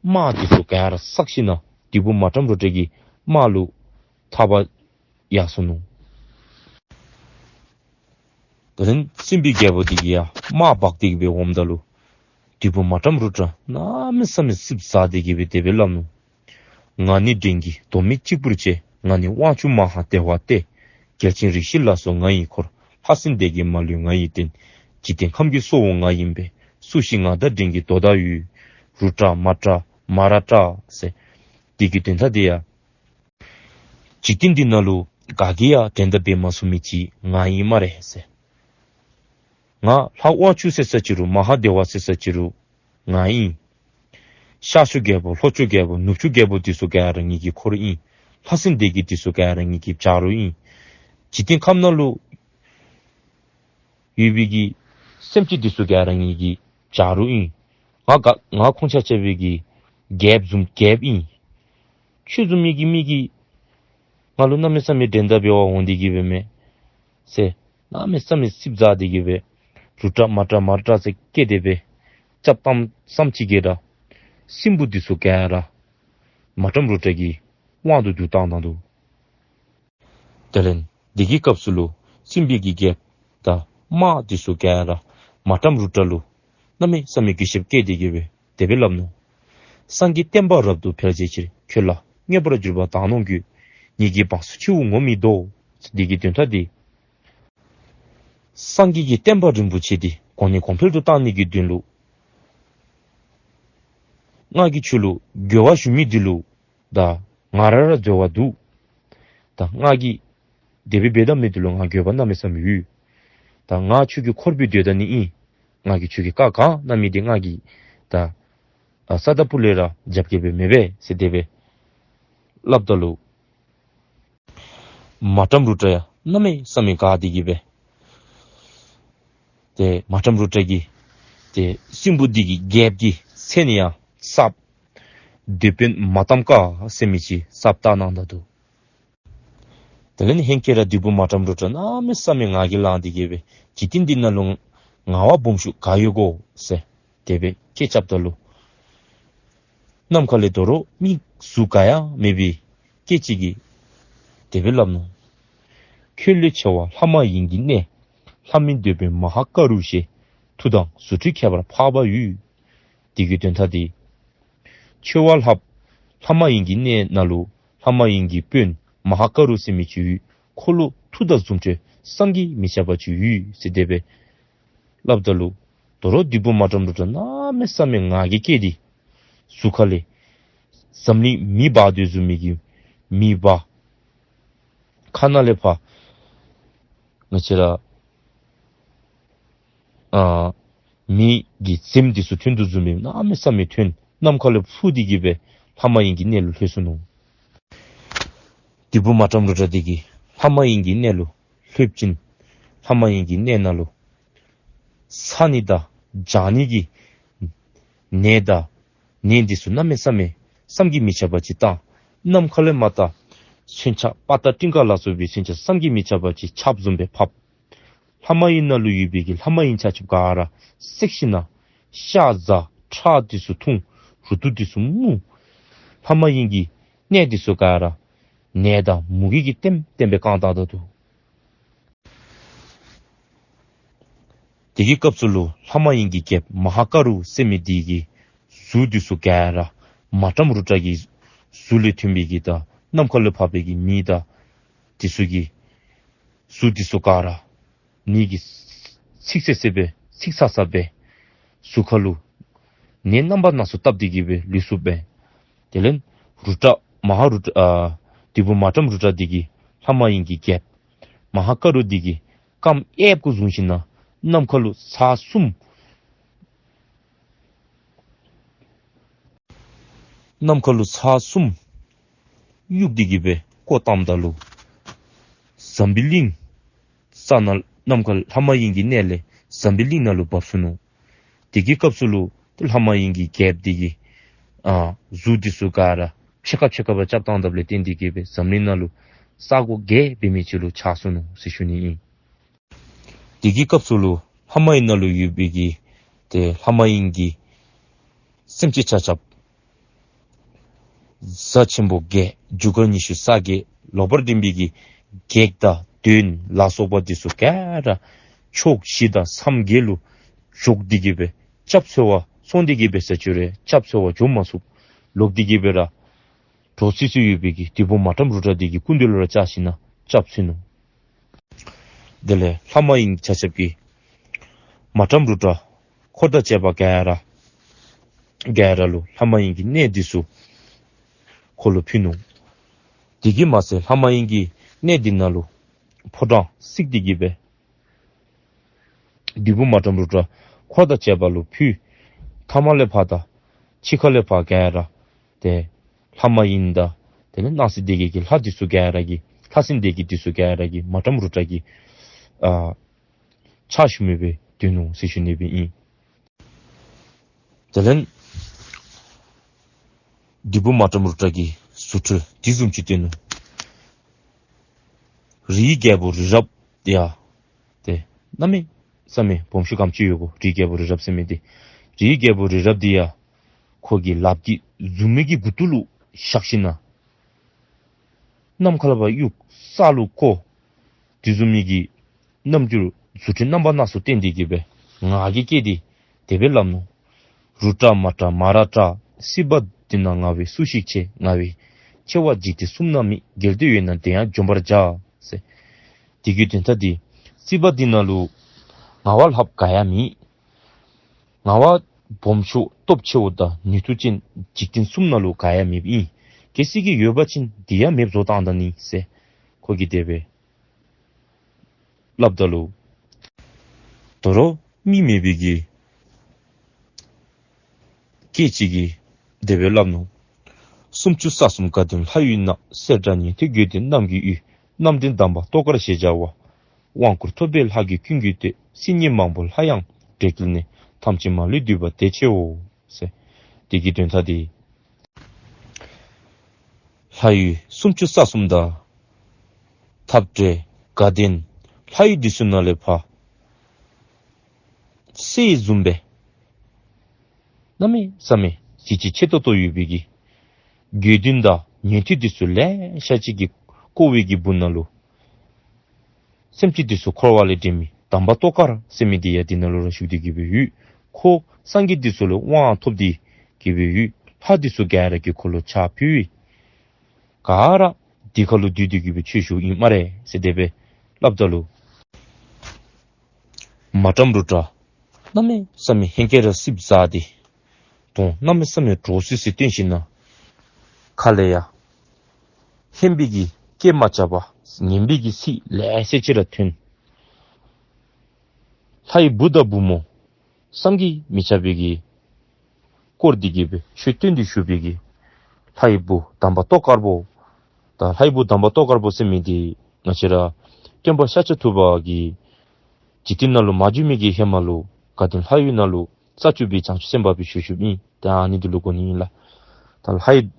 དམག་འདི་ཚུ་ག་ར་བསགས་ཞིནམ་ལས་བདུད་པོ་མ་ཏྲམ་རུ་ཏྲ་གི་དམག་ལུ་ཐར་པ་ཡར་སོ་ནུག། དེ་ལས་སྲིན་པོའི་རྒྱལ་པོ་འདི་གིས་ཡང་དམག་འབག་སྟེ་གི་སྦེ་འོངམ་ད་ལུ་བདུད་པོ་མ་ཏྲམ་རུ་ཏྲ་གནམ་མེད་ས་མེད་སེམས་ཟག་སྟེ་གི་སྦེ་དེ་སྦེ་སླབ་ནུག། ང་ནི་བྲན་གྱི་དོ་མེད་གཅིག་པུར་བྱས། ང་ནི་དབང་ཕྱུག་མ་ཧཱ་དེ་བ་སྟེ། རྒྱལ་ཆེན་རིགས་བཞི་ལ་སོགས་ང་ཡི་འཁོར། ལྷ་སྲིན་སྡེ་བརྒྱད་མ་ལུས་ང་ཡི་རྟེན། འཇིག་རྟེན་ཁམས་ཀྱི་གཙོ་བོ་ང་ཡིན་པས། སུ་ཞིག་ང་དང་འགྲན་གྱི་དོ་བདག་ཡོད། རུ་ཏྲ་མ་ཏྲ་མ་ར་ཏྲ་ཟེར། འདི་གི་དོན་དག་འདི་ཡང་འཇིག་རྟེན་འདི་ནང་ལུ་ག་གིས་ཡང་འགྲན་ཟླ་འབད་མ་ཚུགས་མི་ཅིག་ང་ཨིན་སྨ་རེ་ཟེར། ང་ལྷ་དབང་ཕྱུག་ཟེར་ས་ཅིག་རུང་མ་ཧཱ་དེ་བ་ཟེར་ས་ཅིག་རུང་ང་ཨིན། ཤར་ཕྱོགས་རྒྱལ་པོ་ལྷོ་ཕྱོགས་རྒྱལ་པོ་ནུབ་ཕྱོགས་རྒྱལ་པོ་འདི་ཚུ་ག་ར་ངེ་གི་འཁོར་ཨིན། ལྷ་སྲིན་སྡེ་བརྒྱད་འདི་ཚུ་ག་ར་ངེ་གི་བྱ་རོག་ཨིན། འཇིག་རྟེན་ཁམས་ནང་ལུ་ཡོད་པའི་གི་སེམས་ཅན་འདི་ཚུ་ག་ར་ངེ་གི་བྱ་རོག་ཨིན། ང་ག་ང་ཁོང་ཆ་ཁྱབ་ཀྱི་རྒྱལཔོ་བཟུམ་རྒྱལཔོ་ཨིན། ཁྱོད་བཟུམ་མའི་གི་མི་གིས་ང་ལུ་གནམ་མེད་ས་མེད་འགྲན་ཟླ་འབད་བར་འོང་སྟེ་གི་སྦེ་མེན་ཟེར་གནམ་མེད་ས་མེད་སེམས་ཟག་སྟེ་གི་སྦེ་རུ་ཏྲ་མ་ཏྲ་མ་ར་ཏྲ་ཟེར་སྐད་དེ་སྦེ་རྐྱབ་བཏངམ་ཙམ་ཅིག་གིས་ར་སྲིན་པོ་འདི་ཚུ་ག་ར་མ་ཏྲམ་རུ་ཏྲ་གི་དབང་དུ་བསྡུ་བཏང་བཏང་འདུག། དེ་ལས་འདི་གི་སྐབས་སུ་ལུ་སྲིན་པོའི་གི་རྒྱལཔོ་དང་དམག་འདི་ཚུ་ག་ར་མ་ཏྲམ་རུ་ཏྲ་ལུ་གནམ་མེད་ས་མེད་གུས་ཞབས་བསྐྱེད་དེ་གི་སྦེ་དེ་སྦེ་སླབ་ནུག། སངས་རྒྱས་བསྟན་པ་རབ་ཏུ་འཕེལ་བྱའི་ཕྱིར། ཁྱོད་ལ་མཉེས་པར་གྱུར་པ་དག་སྣང་དགོས། ཉིད་ཀྱི་འབངས་སུ་མཆིའོ་ངོམས་མི་དོ། འདི་གི་དོན་དག་འདི་སངས་རྒྱས་ཀྱི་བསྟན་པ་རིན་པོ་ཆེ་འདི་གོང་ནས་གོང་འཕེལ་དུ་བཏང་ནི་གི་དོན་ལུ་ང་གིས་ཁྱོད་ལུ་རྒོལ་བ་ཞུ་མི་འདི་ལུ་ད་ང་ར་ར་འཛོལ་བ་འདུག། ད་ང་གིས་དེ་སྦེ་འབད་ད་མི་འདི་ལུ་ང་འགྱོད་པ་གནམ་མེད་ས་མེད་ཡོད། ད་ང་ཁྱོད་ཀྱི་འཁོར་སྦེ་སྡོད་ད་ནི་ཨིན། ང་གིས་ཁྱོད་ཀྱི་བཀའ་ག་གནང་མི་འདི་ང་གིས་ད་ཨ་ས་དང་ཕུ་ལས་ར་རྒྱབ་འགལ་སྦེ་མི་འབད་ཟེར་དེ་སྦེ་སླབ་ད་ལུ་མ་ཏྲམ་རུ་ཏྲ་ཡང་གནམ་མེད་ས་མེད་དགའ་སྟེ་གི་སྦེ་ཏེ་མ་ཏྲམ་རུ་ཏྲ་གིས་ཏེ་སྲིན་པོ་འདི་གི་རྒྱལཔོ་གི་མཚན་ཡང་གསརཔ་དེད་དཔོན་མ་ཏམ་ཀ་ཟེར་མི་ཅིག་གསརཔ་བཏགས་གནང་ད་འདུག། དེ་ལས་ནི་ཧེང་སྐལ་ར་བདུད་པོ་མ་ཏྲམ་རུ་ཏྲ་གནམ་མེད་ས་མེད་ངར་གྱིས་ལངས་ཏེ་གི་སྦེ་འཇིག་རྟེན་འདི་ནང་ལུ་ངར་བ་སྦོམ་ཤོས་ག་ཡོད་གོ་ཟེར་དེ་སྦེ་སྐད་རྐྱབ་ད་ལུ་ནམ་མཁའ་ལས་ད་རུང་མི་གཟུགས་ག་ཡང་མེད་པའི་སྐད་ཅིག་གིས་དེ་སྦེ་སླབ་ནུག། ཁྱོད་ལས་ཆེ་བ་ལྷ་མ་ཡིན་གྱི་གནས། ལྷ་མིན་འདོད་པའི་མ་ཧཱ་ཀ་རུ་ཞེས། མཐུ་དང་རྫུ་འཕྲུལ་ཁྱད་པར་འཕགས་པ་ཡོད། དེ་གི་དོན་དག་དེ། ཆེ་བ་ལྷ་ལྷ་མ་ཡིན་གྱི་གནས་ནང་ལུ་ལྷ་མ་ཡིན་གྱི་དཔོན་མ་ཧཱ་ཀ་རུ་ཟེར་མི་ཅིག་ཡོད། ཁོ་ལུ་མཐུ་དང་རྫུ་འཕྲུལ་བསམ་གྱིས་མི་ཁྱབ་པ་ཅིག་ཡོད་ཟེར་དེ་སྦེ་སླབ་ད་ལུ། དོ་རུང་བདུད་པོ་མ་ཏྲཾ་རུ་ཏྲ་གནམ་མེད་ས་མེད་ངར་གྱིས་སྐྱེས་ཏེ་གཟུགས་ཁ་ལས་འཛམ་གླིང་མེ་འབར་དོ་བཟུམ་མའི་གི་མེ་འབར། ཁ་ནང་ལས་ཕར་ང་བཅས་ར་ཨ་མེ་གི་རྫེམ་འདི་ཚུ་ཐོན་དོ་བཟུམ་སྦེ་གནམ་མེད་ས་མེད་ཐོན། ནམ་མཁའ་ལས་འཕུར་ཏེ་གི་སྦེ་ལྷ་མ་ཡིན་གྱི་གནས་ལུ་ལྷོད་སོ་ནུག། བདུད་པོ་མ་ཏྲཾ་རུ་ཏྲ་དེ་གིས་ལྷ་མ་ཡིན་གྱི་གནས་ལུ་ལྷོདཔ་ཅིག་ལྷ་མ་ཡིན་གྱི་གནས་ནང་ལུ་ཚ་ནི་དང་འཇག་ནི་གི་ནད་དང་ནད་འདི་ཚུ་གནམ་མེད་ས་མེད་བསམ་གྱིས་མི་ཁྱབ་པ་ཅིག་བཏང་། ནམ་མཁའ་ལས་མར་ད་མཚོན་ཆ་དཔའ་རྟགས་སྤྲིན་དཀར་ལ་སོགས་པའི་མཚོན་ཆ་བསམ་གྱིས་མི་ཁྱབ་པ་ཅིག་ཆརཔ་བཟུམ་སྦེ་ཕབ། ལྷ་མ་ཡིན་ནང་ལུ་ཡོད་པའི་གི་ལྷ་མ་ཡིན་ཆ་ཁྱབ་ག་ར་བསྲེགས་ཞིནམ་ན་ཤ་ཟ། ཁྲག་འདི་ཚུ་འཐུང་། རུ་ཏོ་འདི་ཚུ་རྨུ། ལྷ་མ་ཡིན་གྱི་གནས་འདི་ཚུ་ག་ར་ནད་དང་མུ་གེ་གིས་ལྟེམ་ལྟེམ་སྦེ་བཀང་བཏང་ད་ནུག། དེ་གི་སྐབས་སུ་ལུ་ལྷ་མ་ཡིན་གྱི་རྒྱལཔོ་མ་ཧཱ་ཀ་རུ་ཟེར་མི་འདི་གི་གཟུགས་འདི་ཚུ་ག་ར་མ་ཏྲཾ་རུ་ཏྲ་གི་གཟུགས་ལས་ཐོན་པའི་གི་དང་ནམ་མཁའ་ལས་འཕུར་བའི་གི་མེ་དང་འདི་ཚུ་གི་གཟུགས་འདི་ཚུ་ག་ར་ནད་ཀྱིས་ཚིག་སེ་སེ་སྦེ་ཚིག་ཚ་ཚ་སྦེ་གཟུགས་ཁ་ལུ་ནད་རྣམ་པ་སྣ་ཚོགས་བཏབ་སྟེ་གི་སྦེ་ལུས་སོཔ་སྦེ། དེ་ལས་རུ་ཏྲ་མ་ཧཱ་རུ་ཏྲ་ཨ་བདུད་པོ་མ་ཏྲཾ་རུ་ཏྲ་འདི་གིས་ལྷ་མ་ཡིན་གྱི་རྒྱལཔོ་མ་ཧཱ་ཀ་རུ་འདི་གི་རྐངམ་གཡསཔ་གུ་བཟུང་ཞིནམ་ན་ནམ་མཁའ་ལུ་ཚར་གསུམ་ནམ་མཁའ་ལུ་ཚར་གསུམ་གཡུགས་ཏེ་གི་སྦེ་བཀོ་བཏངམ་ད་ལུ་ཛམ་བྷི་གླིང་ས་ནང་ནམ་མཁའ་ལྷ་མ་ཡིན་གྱི་གནས་ལས་ཛམ་བྷི་གླིང་ནང་ལུ་བབས་སོ་ནུག། དེ་གི་སྐབས་སུ་ལུ་ཏེ་ལྷ་མ་ཡིན་གྱི་རྒྱལཔོ་འདི་གི་ཨ་གཟུགས་འདི་ཚུ་ག་ར་ཕྱེད་ཀ་ཕྱེད་ཀ་སྦེ་རྐྱབ་བཏང་དཔ་ལས་བརྟེན་ཏེ་གི་སྦེ་ཛམ་གླིང་ནང་ལུ་ས་གོ་བརྒྱད་འབད་མི་ཅིག་ལུ་ཆགས་སོ་ནུག་ཟེར་ཞུ་ནི་ཨིན། དེ་གི་སྐབས་སུ་ལུ་ལྷ་མ་ཡིན་ནང་ལུ་ཡོད་པའི་གི་ཏེ་ལྷ་མ་ཡིན་གྱི་སེམས་ཅན་ཆ་ཁྱབ་གཟའ་ཆེན་པོ་བརྒྱད་རྒྱུ་སྐར་ཉི་ཤུ་རྩ་བརྒྱད་ལོག་པར་ལྡན་པའི་གི་གེགས་དང་གདོན་ལ་སོགས་པ་འདི་ཚུ་ག་ར་ཕྱོགས་བཞི་དང་མཚམས་བརྒྱད་ལུ་འཇོག་སྟེ་གི་སྦེ་སྐྱབས་འཚོལ་བར་སོང་སྟེ་གི་སྦེ་ས་ཆུ་རེ་སྐྱབས་འཚོལ་བར་འགྱོ་མ་ཚུགས། ལོག་སྟེ་གི་སྦེ་ར་འདྲོག་སི་སི་ཡོད་པའི་གི་བདུད་པོ་མ་ཏྲཾ་རུ་ཏྲ་འདི་གི་སྐུ་མདུན་ལུ་ར་བཅར་ཞིནམ་ན་སྐྱབས་འཚོལ་ནུག། དེ་ལས་ལྷ་མ་ཡིན་ཆ་ཁྱབ་ཀྱིས་མ་ཏྲཾ་རུ་ཏྲ་འཁོར་དང་བཅས་པ་ག་ར་ག་ར་ལུ་ལྷ་མ་ཡིན་གྱི་གནས་འདི་ཚུ་ཁོ་ལུ་ཕུལ་ནུག། དེ་གིས་མ་ཚད་ལྷ་མ་ཡིན་གྱི་གནས་འདི་ནང་ལུ་ཕོ་བྲང་བརྩིགས་ཏེ་གི་སྦེ་བདུད་པོ་མ་ཏྲཾ་རུ་ཏྲ་འཁོར་དང་བཅས་པ་ལུ་ཕུལ། མཐའ་མ་ལས་ཕར་དང་ཕྱི་ཁ་ལས་ཕར་ག་ར་ཏེ་ལྷ་མ་ཡིན་དང་དེ་ལས་སྣང་སྲིད་སྡེ་བརྒྱད་ཀྱི་ལྷ་འདི་ཚུ་ག་ར་གིས་ལྷ་སྲིན་སྡེ་བརྒྱད་འདི་ཚུ་ག་ར་གིས་མ་ཏྲཾ་རུ་ཏྲ་གི་ཨ་ཕྱག་ཞུ་མི་སྦེ་སྡོད་ནུག་ཟེར་ཞུ་ནི་སྦེ་ཨིན། དེ་ལས་བདུད་པོ་མ་ཏྲཾ་རུ་ཏྲ་གི་རྫུ་འཕྲུལ་དེ་བཟུམ་ཅིག་སྟོན་ནུག། རིའི་རྒྱལ་པོ་རི་རབ་དེ་ཡང་ཏེ་གནམ་མེད་ས་མེད་སྦོམ་ཤོས་ག་ཅི་ཡོད་གོ། རིའི་རྒྱལ་པོ་རི་རབ་ཟེར་མི་འདི་རིའི་རྒྱལ་པོ་རི་རབ་འདི་ཡང་ཁོ་གི་ལགཔ་གི་མཛུབ་མོ་གི་མགུ་ཏོ་ལུ་བཞག་ཞིནམ་ན་ནམ་མཁའ་ལས་ཕར་གཡུག་ས་ལུ་བརྐོ། དེ་བཟུམ་མའི་གི་རྣམ་འགྱུར་རྫུ་འཕྲུལ་རྣམ་པ་སྣ་ཚོགས་སྟོན་ཏེ་གི་སྦེ་ངར་གྱིས་སྐྱེས་ཏེ་དེ་སྦེ་སླབ་ནུག། རུ་ཏྲ་མ་ཏྲ་མ་ར་ཏྲ། སྲིད་པ་འདི་ན་ང་བས་སུ་ཞིག་ཆེ། ང་བས་ཆེ་བ་འཇིག་རྟེན་གསུམ་ན་མེད། གལ་ཏེ་ཡོད་ན་དེ་ཡང་འཇོམས་པར་བྱ། ཟེར། དེ་གི་དོན་དག་འདི་སྲིད་པ་འདི་ནང་ལུ་ང་བ་ལྷགཔ་ག་ཡང་མེད། ང་བ་སྦོམ་ཤོས་སྟོབས་ཆེཝ་དང་ནུས་མཐུ་ཅན་འཇིག་རྟེན་གསུམ་ནང་ལུ་ག་ཡང་མེདཔ་ཨིན། གལ་སྲིད་ཀྱི་ཡོད་པ་ཅིན་དེ་ཡང་མེདཔ་བཟོ་བཏང་ད་ནི་ཟེར་ཁོ་གིས་དེ་སྦེ་སླབ་ད་ལུ་དོ་རུང་མི་མེད་པའི་གི་སྐད་ཅིག་གིས་དེ་སྦེ་སླབ་ནུག། སུམ་ཅུ་རྩ་གསུམ་དགའ་ལྡན་ལྷ་ཡུལ་ན། སེར་སྦྲེང་ཉན་ཐོས་དགེ་འདུན་རྣམས་ཀྱི་ཡུལ། རྣམ་བདེན་དམ་པ་ཏོག་དཀར་ཞེས་བྱ་བ། དབང་བསྐུར་ཐོབ་པའི་ལྷ་གིས་ཀུན་གྱིས་བསྟོད། སྲིད་ཉིད་མང་པོ་ལྷ་ཡང་འདྲེས་བསྐུལ་ནས། ཐམས་ཅད་མ་ལུས་འདུས་པ་དེ་ཆེའོ། ཟེར། དེ་གི་དོན་དག་འདི་ལྷ་ཡུལ་སུམ་ཅུ་རྩ་གསུམ་དང་འཐབ་བྲལ་དགའ་ལྡན་ལྷ་ཡུལ་འདི་ཚུ་ནང་ལས་ཕར་སྲས་བཟུམ་སྦེ་གནམ་མེད་ས་མེད་གཟི་བརྗིད་ཆེ་ཏོག་ཏོ་ཡོད་པའི་གི་དགེ་འདུན་དང་ཉན་ཐོས་འདི་ཚུ་ལེ་ཤ་ཅིག་གིས་བསྐོར་བའི་གི་སྦུག་ན་ལུ་ སེམས་ཅན་འདི་ཚུ་འཁོར་བ་ལས་འདྲེན་མི་དམ་པ་ཏོག་དཀར་ཟེར་མི་འདི་ཡང་འདི་ནང་ལུ་ར་བཞུགས་ཏེ་གི་སྦེ་ཡོད། ཁོ་སངས་རྒྱས་འདི་ཚུ་ལུ་དབང་ཐོབ་སྟེ་གི་སྦེ་ཡོད། ལྷ་འདི་ཚུ་ག་ར་གིས་ཁོ་ལུ་ཕྱག་ཕུལ་བས། ག་ར་འདི་ཁ་ལུ་འདུས་ཏེ་གི་སྦེ་ཆོས་ཞུཝ་ཨིན་སྨ་རེ་ཟེར་དེ་སྦེ་སླབ་ད་ལུ། མ་ཊམ་རུ་ཏྲ་གནམ་མེད་ས་མེད་ཧེང་སྐལ་ར་སིབ་ཟ་སྟེ། གདོང་གནམ་མེད་ས་མེད་འདྲོག་སི་སི་སྟོན་ཞིནམ་ལས། ཁ་ལས་ཡང་ཧན་པའི་གི་སྐད་མ་རྐྱབ་པར་ངན་པའི་གི་ཚིག་ལེ་ཤ་ཅིག་ར་ཐོན། ལྷའི་བུ་དང་བུ་མོ་བསམ་གྱིས་མི་ཁྱབ་པའི་གི་དཀོར་འདི་གི་སྦེ་ཆོས་སྟོན་ཏེ་བཞུགས་པའི་གི་ལྷའི་བུ་དམ་པ་ཏོག་དཀར་པོ། ད་ལྷའི་བུ་དམ་པ་ཏོག་དཀར་པོ་ཟེར་མི་འདི་ང་བཅས་ར་སྟོན་པ་ཤཱཀྱ་ཐུབ་པ་གིས་འཇིག་རྟེན་ནང་ལུ་མ་བྱོན་མི་གི་ཧེ་མ་ལུ་དགའ་ལྡན་ལྷ་ཡུལ་ནང་ལུ་རྩ་བཅུ་པའི་བྱང་ཆུབ་སེམས་དཔའ་སྦེ་བཞུགས་བཞུགསཔ་ཨིན། ད་ཨ་ནི་འདི་ལུ་གོ་ནི་ཨིན་ལགས། ད་ལྷའི་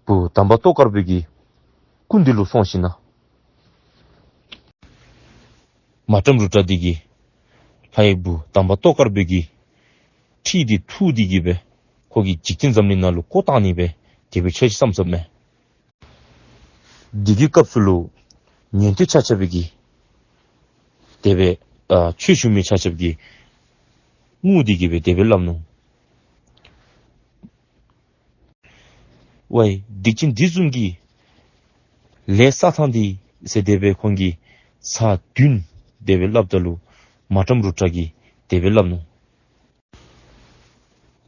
བུ་དམ་པ་ཏོག་དཀར་པོ་གི་སྐུ་མདུན་ལུ་སོང་ཞིནམ་ལས། མ་ཊམ་རུ་ཏྲ་འདི་གིས་ལྷའི་བུ་དམ་པ་ཏོག་དཀར་པོ་གི་ཁྲི་འདི་འཐུ་སྟེ་གི་སྦེ་ཁོ་གིས་འཇིག་རྟེན་འཛམ་གླིང་ནང་ལུ་བཀོ་བཏང་ནི་སྦེ་དེ་སྦེ་ཆོས་ཅིག་བསམ་བསམ་མས། འདི་གི་སྐབས་སུ་ལུ་ཉན་ཐོས་ཆ་ཁྱབ་ཀྱིས་དེ་སྦེ་ཨ་ཆོས་ཞུ་མི་ཆ་ཁྱབ་ཀྱིས་ངུ་སྟེ་གི་སྦེ་དེ་སྦེ་སླབ་ནུག། ཝའི་སྡིག་ཅན་འདི་བཟུམ་གྱི་ལས་བསགས་ཐངས་འདི་ཟེར་དེ་སྦེ་ཁོང་གིས་ཚར་བདུན་དེ་སྦེ་སླབ་ད་ལུ་མ་ཊམ་རུ་ཏྲ་གིས་དེ་སྦེ་སླབ་ནུག།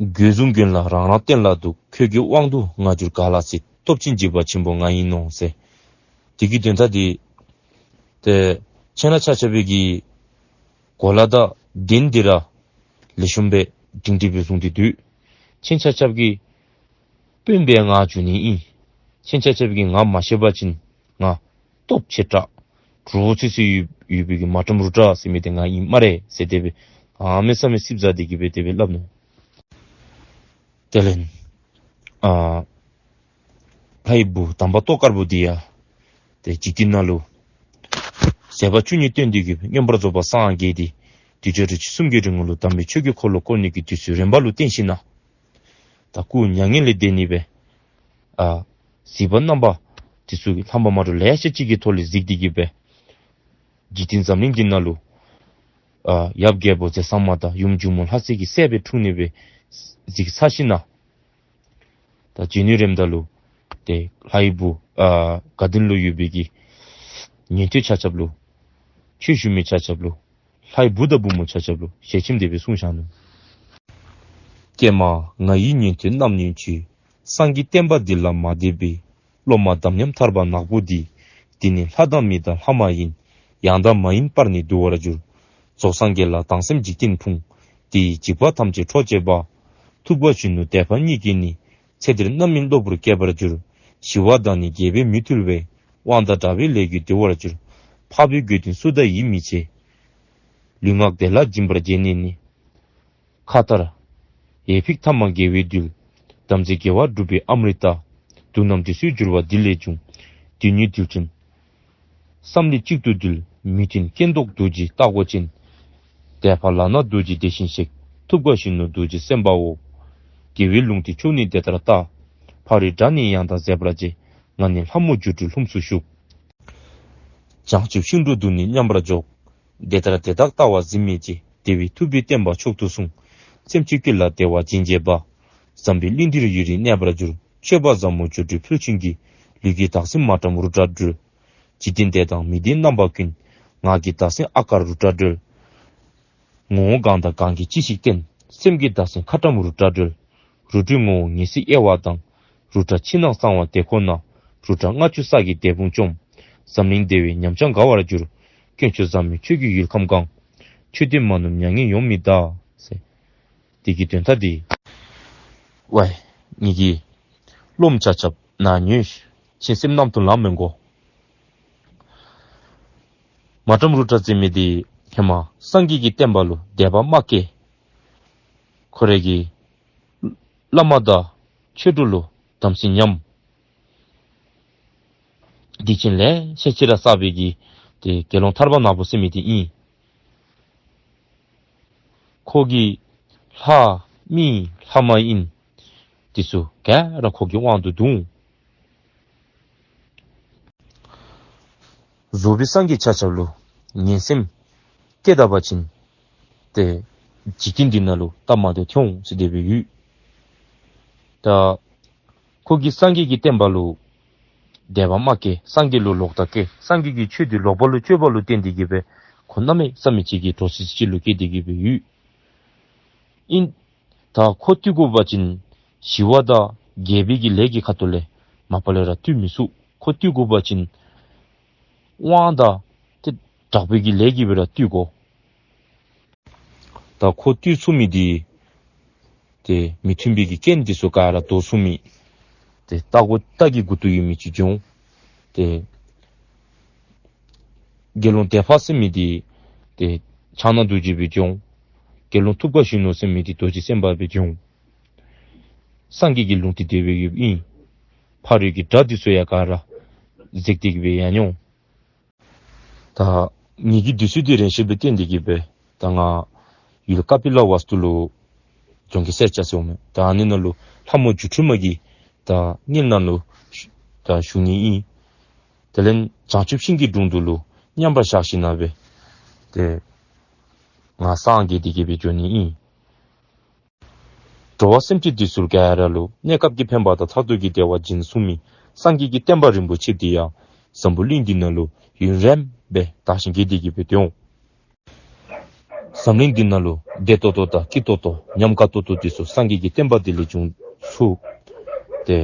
རྒོད་གཟུགས་མགོན་ལ་རང་རང་བསྟན་ལ་སྡུག། ཁྱོད་ཀྱི་དབང་དུ་ང་འགྱུར་ག་ལ་སྲིད། སྟོབས་ཆེན་འཇིགས་པ་ཆེན་པོ་ང་ཡིན་ནོ་ཟེར། དེ་གི་དོན་དག་འདི་ཏེ་ཁྱེད་རྣམ་ཆ་ཁྱབ་ཀྱི་གོ་ལ་དང་གདན་འདི་ར་ལེགས་ཤོམ་སྦེ་སྒྲིང་སྒྲི་སྦེ་བཟུང་སྟེ་སྡོད། ཁྱེད་རྣམ་ཆ་ཁྱབ་ཀྱི་དཔོན་སྦེ་ང་འགྱུར་ནི་ཨིན། ཁྱེད་རྣམ་ཆ་ཁྱབ་ཀྱིས་ང་མ་ཤེས་པ་ཅིན་ང་སྟོབས་ཆེ་དྲགས་འདྲོག་སི་སི་ཡོད་ཡོད་པའི་གི་མ་ཊམ་རུ་ཏྲ་ཟེར་མི་འདི་ང་ཨིན་སྨ་རེ་ཟེར་དེ་སྦེ་གནམ་མེད་ས་མེད་སིབ་ཟ་སྟེ་གི་སྦེ་དེ་སྦེ་སླབ་ནུག། དེ་ལས་ཨ་ལྷའི་བུ་དམ་པ་ཏོག་དཀར་པོ་འདི་ཡང་ཏེ་འཇིག་རྟེན་ནང་ལུ་མཛད་པ་བཅུ་གཉིས་སྟོན་ཏེ་གི་སྦེ་མངོན་པར་རྫོགས་པར་སངས་རྒྱས་ཏེ་དུས་ཅི་རིགས་ཅི་གསུམ་གྱི་རིང་ལུ་དམ་པའི་ཆོས་ཀྱི་འཁོར་ལོ་བསྐོར་ནི་གི་དུས་ཚོད་རན་པ་ལུ་བརྟེན་ཞིནམ་ལས། ད་སྐུ་མྱ་ངན་ལས་འདས་ནི་སྦེ་ཨ་གཟིགས་པ་རྣམ་པ་འདི་ཚུ་གིས་ལྷམ་པ་མ་འདྲཝ་ལེ་ཤ་ཅིག་གི་ཐོག་ལས་གཟིགས་ཏེ་གི་སྦེ་འཇིག་རྟེན་འཛམ་གླིང་འདི་ནང་ལུ་ཨ་ཡབ་རྒྱལ་པོ་ཟས་གཙང་མ་དང་ཡུམ་འཇིགས་མེད་ལྷ་སྲས་ཀྱི་སྲས་སྦེ་འཁྲུངས་ནི་སྦེ་གཟིགས་ཚར་ཞིནམ་ལས། ད་རྗེས་ནི་རནམ་ད་ལུ་ཏེ་ལྷའི་བུ་ཨ་དགའ་ལྡན་ལུ་ཡོད་པའི་གི་ཉན་ཐོས་ཆ་ཁྱབ་ལུ་ཆོས་ཞུ་མི་ཆ་ཁྱབ་ལུ་ལྷའི་བུ་དང་བུ་མོ་ཆ་ཁྱབ་ལུ་ཞལ་ཆེམས་དེ་སྦེ་གསུངས་བཞག་ནུག། ཀྱེ་མ་ང་ཡི་ཉན་ཐོས་རྣམ་གཉིས་ཀྱིས། སངས་རྒྱས་བསྟན་པ་འདི་ལ་མ་དད་པའི། སློབ་མ་དམ་ཉམས་ཐར་པ་ནག་པོ་འདི། འདི་ནི་ལྷ་དང་མི་དང་ལྷ་མ་ཡིན། ཡང་དག་མ་ཡིན་པར་ནི་འདུལ་བར་འགྱུར། རྫོགས་སངས་རྒྱས་ལ་སྡང་སེམས་འཇིག་རྟེན་ཕུང་། དེ་ཡི་འཇིགས་པ་ཐམས་ཅད་འཕྲོག་བྱེད་པ། ཐུབ་དཀའ་གཞོན་ནུ་དད་པ་གཉིས་ཀྱིས་ནི། ཚེ་འདིར་རྣམ་སྨིན་གློ་བུར་སྐྱེ་བར་འགྱུར། ཞི་བ་དང་ནི་དགེ་བས་མི་ཐུལ་བའི། དབང་དང་བྲལ་བའི་ལས་ཀྱིས་འདུལ་བར་འགྱུར། འཕགས་པའི་དགེ་འདུན་སུ་དག་ཡིད་མི་ཆེས། ལུས་ངག་བདེ་ལ་སྦྱིན་པར་བྱས་ནས་ནི། མཁའ་ལྟར་འོད་ཕིགས་ཐ་མ་དགེ་བས་འདུལ། དམ་ཚིག་དགེ་བ་སྒྲུབ་པའི་ཨ་མྲྀ་ཏ། དུག་རྣམས་དུག་སེལ་འགྱུར་བ་འདི་ལས་བྱུང་། དུག་ཉིད་འདུལ་ཕྱིར་བསམ་ལས་གཅིག་ཏུ་འདུལ། མི་མཐུན་རྐྱེན་ཟློག་རྡོ་རྗེའི་ལྟ་སྒོ་ཅན། དད་པ་ལག་ན་རྡོ་རྗེ་དེ་བཞིན་གཤེགས། ཐུབ་དཀའ་གཞོན་ནུ་རྡོ་རྗེ་སེམས་དཔའོ། དགེ་བའི་ལུང་བསྟན་མཆོག་ནི་འདི་ལྟར་ལྟ། ཕ་རོལ་དགྲ་ནི་ཡང་དག་ཟད་པར་བྱེད། ང་ནི་ལྷ་མོ་སྒྱུ་འཕྲུལ་ལྷུམས་སུ་ཞུགས། བྱང་ཆུབ་ཤིང་དྲུང་དུ་ནི་མཉམ་པར་འཇོག། དེ་ལྟར་དེ་དག་ལྟ་བ་འཛིན་མི་བྱེད། དེ་བས་ཐུབ་པའི་བསྟན་པ་མཆོག་ཏུ་གསུངས། སེམས་ཅན་ཀུན་ལ་བདེ་བ་སྦྱིན་བྱེད་པ། ཟམ་པའི་གླིང་འདིར་ཡུན་རིང་གནས་པར་འགྱུར། སྤྱོད་པ་ཟབ་མོ་སྒྱུ་འཕྲུལ་ཕུལ་བྱུང་གི། ལུས་ཀྱི་བདག་འཛིན་མ་ཏྲམ་རུ་ཏྲ་སྒྲོལ། འཇིག་རྟེན་བདེ་དང་མི་བདེའི་རྣམ་པ་ཀུན། ངག་གི་བདག་འཛིན་ཨ་ཀར་རུ་ཏྲ་སྒྲོལ། ངོ་བོ་གང་དང་གང་གིས་ཅི་ཞིག་བསྟན། སེམས་ཀྱི་བདག་འཛིན་ཁ་ཏྲམ་རུ་ཏྲ་སྒྲོལ། རུ་ཏྲའི་ངོ་བོ་ངེས་ཤེས་དབྱེ་བ་དང་། རུ་ཏྲ་ཕྱི་ནང་གསང་བ་དེ་ཁོ་ན། རུ་ཏྲ་ལྔ་བཅུ་ས་གི་འདས་ཕུང་བཅོམ། འཛམ་གླིང་བདེ་བའི་ཉམས་བྱང་དགའ་བར་འགྱུར། དཀོན་མཆོག་ཟབ་མོའི་ཆོས་ཀྱི་ཡུལ་ཁམས་གང་། ཆོས་ལྡན་མ་ནུབ་མྱ་ངན་ཡོང་མི་གདའ། ཟེར། དེ་གི་དོན་དག་འདི། ཝའི་ངེ་གི་སློབ་མ་ཆ་ཁྱབ་ནཱ་ཉོན་ཤིག། སེམས་ནང་དུ་ལངས་མི་དགོ། མ་ཏྲམ་རུ་ཏྲ་ཟེར་མི་འདི་ཧེ་མ་སངས་རྒྱས་ཀྱི་བསྟན་པ་ལུ་དད་པ་མ་སྐྱེས། ཁོ་རའི་གི་བླ་མ་དང་ཆོས་གྲོགས་ལུ་དམ་སྲི་ཉམས། སྡིག་ཅན་ལེ་ཤ་ཅིག་ར་བསགས་པའི་གི་ཏེ་དགེ་སློང་ཐར་པ་ནག་པོ་ཟེར་མི་འདི་ཨིན། ཁོ་གིས་ལྷ་མི་ལྷ་མ་ཡིན་འདི་ཚུ་ག་ར་ཁོ་གི་དབང་དུ་བརྡུང་། རྫོགས་པའི་སངས་རྒྱས་ཆ་ཁྱབ་ལུ་ ངན་སེམས་སྐྱེས་ད་པ་ཅིན་ཏེ་འཇིག་རྟེན་འདི་ནང་ལུ་སྟབས་མ་བདེཝ་ཐོན་འོང་ཟེར་དེ་སྦེ་ཡོད། ད་ཁོ་གིས་སངས་རྒྱས་ཀྱི་བསྟན་པ་ལུ་དད་པ་མ་སྐྱེས། སངས་རྒྱས་ལུ་ལོག་ལྟ་སྐྱེས། སངས་རྒྱས་ཀྱི་ཆོས་འདི་ལོག་པ་ལུ་སྤྱོད་པ་ལུ་བརྟེན་ཏེ་གིས་སྦེ་ཁོ་གནམ་མེད་ས་མེད་ཅིག་གི་འདྲོག་སི་སི་ཅིག་ལུ་སྐྱེས་ཏེ་གིས་སྦེ་ཡོད། ཨིན། ད་ཁོ་བཏུལ་དགོ་པ་ཅིན་ཞི་བ་དང་རྒྱལ་པོའི་གི་ལས་ཀྱི་ཁ་ཐུག་ལས་མ་པ་ལས་ར་བཏུལ་མི་ཚུགས། ཁོ་བཏུལ་དགོ་པ་ཅིན་དབང་དང་ཏེ་དྲག་པོའི་གི་ལས་ཀྱིས་སྦེ་ར་བཏུལ་དགོ། ད་ཁོ་བཏུལ་ཚུགས་མི་འདི་ཏེ་མི་མཐུན་པའི་གི་རྐྱེན་འདི་ཚུ་ག་ར་བཟློག་ཚུགས་མི། ཏེ་རྟ་མགོ་རྟ་གི་མགུ་ཏོ་ཡོད་མི་ཅིག་འབྱུང་། ཏེ་དགེ་སློང་དད་འཕགས་ཟེར་མི་འདི་ཏེ་ཕྱག་ན་རྡོ་རྗེ་སྦེ་འབྱུང་། དགེ་སློང་ཐུབ་དཀའ་གཞོན་ནུ་ཟེར་མི་འདི་རྡོ་རྗེ་སེམས་དཔའ་སྦེ་འབྱུང་། སངས་རྒྱས་ཀྱི་ལུང་འདི་དེ་སྦེ་ཡོདཔ་ཨིན། ཕ་རོལ་གྱི་དགྲ་འདི་ཚུ་ཡང་ག་ར་འཛེགས་ཏེ་གིས་སྦེ་ཡར་འོང་། ད་ངེ་གི་དུས་ཚོད་འདི་རན་ཤོས་སྦེ་བརྟེན་ཏེ་གིས་སྦེ་ད་ང་ཡུལ་ཀ་པི་ལ་ཝསྟུ་ལུ་ལྗོངས་མཁར་གསལ་རྐྱབ་ཟེརཝ་མས། ད་ཨ་ནི་ནང་ལུ་ལྷ་མོ་སྒྱུ་འཕྲུལ་མ་གིས་ད་གཉིད་ནང་ལུ་ད་བཞུགས་ནི་ཨིན། དེ་ལས་བྱང་ཆུབ་ཤིང་གི་དྲུང་དུ་ལུ་མཉམ་པར་བཞག་ཞིནམ་ལས་སྦེ་ཏེ་ང་སངས་རྒྱས་ཏེ་གིས་སྦེ་འགྱོ་ནི་ཨིན། འགྲོ་བ་སེམས་ཅན་འདི་ཚུ་ག་ར་ལུ་གནས་སྐབས་ཀྱི་ཕན་པ་དང་མཐར་ཐུག་གི་བདེ་བ་སྦྱིན་ཚུགས་མི་སངས་རྒྱས་ཀྱི་བསྟན་པ་རིན་པོ་ཆེ་འདི་ཡང་འཛམ་བུ་གླིང་འདི་ནང་ལུ་ཡུན་རིངམོ་སྦེ་དར་ཞིང་རྒྱས་ཏེ་གིས་སྦེ་འགྱོ་འོང་། འཛམ་གླིང་འདི་ནང་ལུ་བདེ་ཏོག་ཏོ་དང་སྐྱིད་ཏོག་ཏོ་ཉམས་དགའ་ཏོག་ཏོ་འདི་ཚུ་སངས་རྒྱས་ཀྱི་བསྟན་པ་འདི་ལས་འབྱུང་ཚུགས། ཏེ་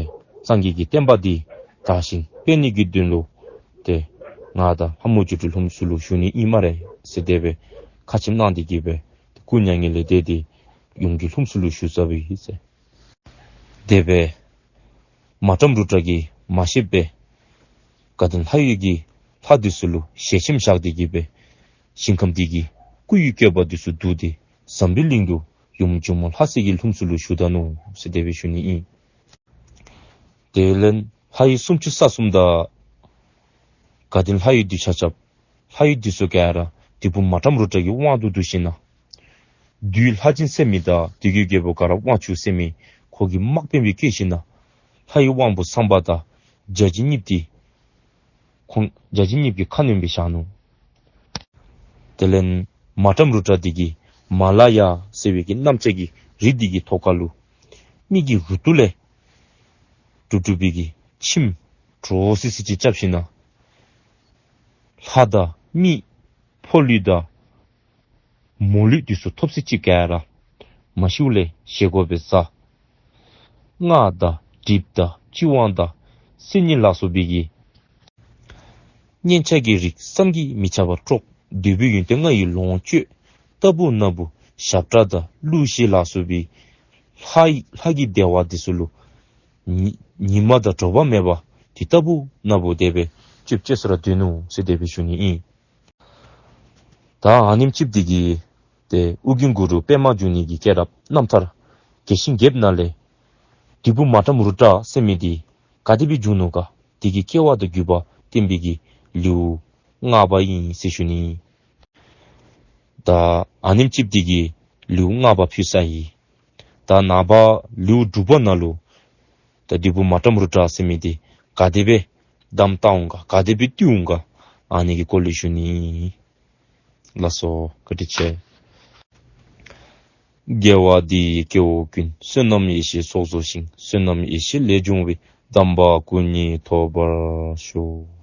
སངས་རྒྱས་ཀྱི་བསྟན་པ་འདི་དར་ཞིང་སྤེལ་ནི་གི་དོན་ལུ་ཏེ་ང་དང་ལྷ་མོ་སྒྱུ་འཕྲུལ་ལྷུམས་སུ་ལུ་བཞུགས་ནི་ཨིན་སྨ་རེ་ཟེར་དེ་སྦེ་ཁ་ཆེམས་གནང་སྟེ་གིས་སྦེ་སྐུ་མྱ་ངན་ལས་འདས་ཏེ་ཡུམ་གྱི་ལྷུམས་སུ་ལུ་བཞུགས་ཚརཝ་ཨིན་ཟེར། དེ་སྦེ་མ་ཏྲཾ་རུ་ཏྲ་གིས་མ་ཤེསཔ་སྦེ་དགའ་ལྡན་ལྷ་ཡུལ་གྱི་ལྷ་འདི་ཚུ་ལུ་ཞལ་ཆེམས་བཞག་སྟེ་གིས་སྦེ་ཞིང་ཁམས་འདི་གི་སྐུ་ཡི་བཀོད་པ་འདི་ཚུ་བསྡུ་སྟེ་འཛམ་བུའི་གླིང་དུ་ཡུམ་འཇིགས་མེད་ལྷ་སྲས་ཀྱི་ལྷུམས་སུ་ལུ་བཞུགས་ད་ནུག་ཟེར་དེ་སྦེ་ཞུ་ནི་ཨིན། དེ་ལས་ལྷ་ཡུལ་སུམ་ཅུ་རྩ་གསུམ་དང་དགའ་ལྡན་ལྷ་ཡུལ་འདི་ཆ་ཁྱབ་ལྷ་ཡུལ་འདི་ཚུ་ག་ར་བདུད་པོ་མ་ཏྲཾ་རུ་ཏྲ་གི་དབང་དུ་བསྡུ་ཞིནམ་ལས་བདུད་ལྷ་སྦྱིན་ཟེར་མི་དང་བདུད་ཀྱི་རྒྱལ་པོ་དགའ་རབ་དབང་ཕྱུག་ཟེར་མི་ཁོ་གི་དམག་དཔོན་སྦེ་བསྐོས་ཞིནམ་ལས་ལྷ་ཡི་དབང་པོ་ཚངས་པ་དང་བརྒྱ་བྱིན་གཉིས་འདི་ཁོང་བརྒྱ་བྱིན་གཉིས་ཀྱི་ཁ་གནོན་སྦེ་བཞག་ནུག། དེ་ལས་མ་ཏྲཾ་རུ་ཏྲ་འདི་གིས་མ་ལ་ཡ་ཟེར་བའི་གི་གནམ་ལྕགས་ཀྱི་རི་འདི་གི་ཐོག་ཁ་ལུ་མི་གི་རུ་ཏོ་ལས་གྲུབ་གྲུབ་པའི་གི་ཁྱིམ་འདྲོག་སི་སི་ཅིག་རྐྱབ་ཞིནམ་ལས་ལྷ་དང་མི་ཕོ་ལུས་དང་མོ་ལུས་འདི་ཚུ་ཐོབ་སི་ཅིག་ག་ར་མ་ཤིཝ་ལས་བཞེས་སྒོ་སྦེ་བཟའ། སྔགས་དང་གྲིབ་དང་བཅུད་དབང་དང་སིལ་སྙན་ལ་སོགས་པའི་གི་སྙན་ཆ་གི་རིགས་བསམ་གྱིས་མི་ཁྱབ་པ་དཀྲོགས། འདོད་པའི་ཡོན་ཏན་ལྔ་ཡི་ལོངས་སྤྱོད་ལྟ་བུ་ན་བུ་ཞབས་ཁྲ་དང་གླུ་གཞས་ལ་སོགས་པའི་ལྷ་ཡི་ལྷ་གི་བདེ་བ་འདི་ཚུ་ལུ་ཉི་ཉི་མ་དང་དྲོ་པ་མེད་པར་འདི་ལྟ་བུ་ན་བུ་དེ་སྦེ་སྤྱོད་སྤྱོད་སུ་ར་སྡོད་ནུག་ཟེར་དེ་སྦེ་ཞུ་ནི་ཨིན། ད་ཨ་ནེམ་ཅིག་འདི་གིས་ཏེ་ཨོ་རྒྱན་གུ་རུ་པདྨ་འབྱུང་གནས་ཀྱི་སྐྱེས་རབས་རྣམ་ཐར་རྒྱས་ཤིང་རྒྱསཔ་ནང་ལས་བདུད་པོ་མ་ཏྲཾ་རུ་ཏྲ་ཟེར་མི་འདི་ག་དེ་སྦེ་བྱུང་ནུག་ག། དེ་གི་སྐྱེ་བ་དང་རྒྱུད་པ་བསྟན་པའི་གི་ལེའུ་ལྔ་པ་ཨིན་ཟེར་ཞུ་ནི། ད་ཨ་ནེམ་ཅིག་འདི་གིས་ལེའུ་ལྔ་པ་ཕུལ་ཚར་ཡི། ད་ནངས་པ་ལེའུ་དྲུག་པ་ནང་ལུ་ད་བདུད་པོ་མ་ཏྲཾ་རུ་ཏྲ་ཟེར་མི་འདི་ག་དེ་སྦེ་དམ་བཏགས་འོང་ག་ག་དེ་སྦེ་བཏུལ་འོང་ག་ཨ་ནི་གི་སྐོར་ལས་ཞུ་ནི། ལགས་སོ། བཀའ་དྲིན་ཆེ། དགེ་བ་འདི་ཡིས་སྐྱེ་བོ་ཀུན། བསོད་ནམས་ཡེ་ཤེས་ཚོགས་རྫོགས་ཤིང་། བསོད་ནམས་ཡེ་ཤེས་ལས་བྱུང་བའི། དམ་པ་སྐུ་གཉིས་ཐོབ་པར་ཤོག།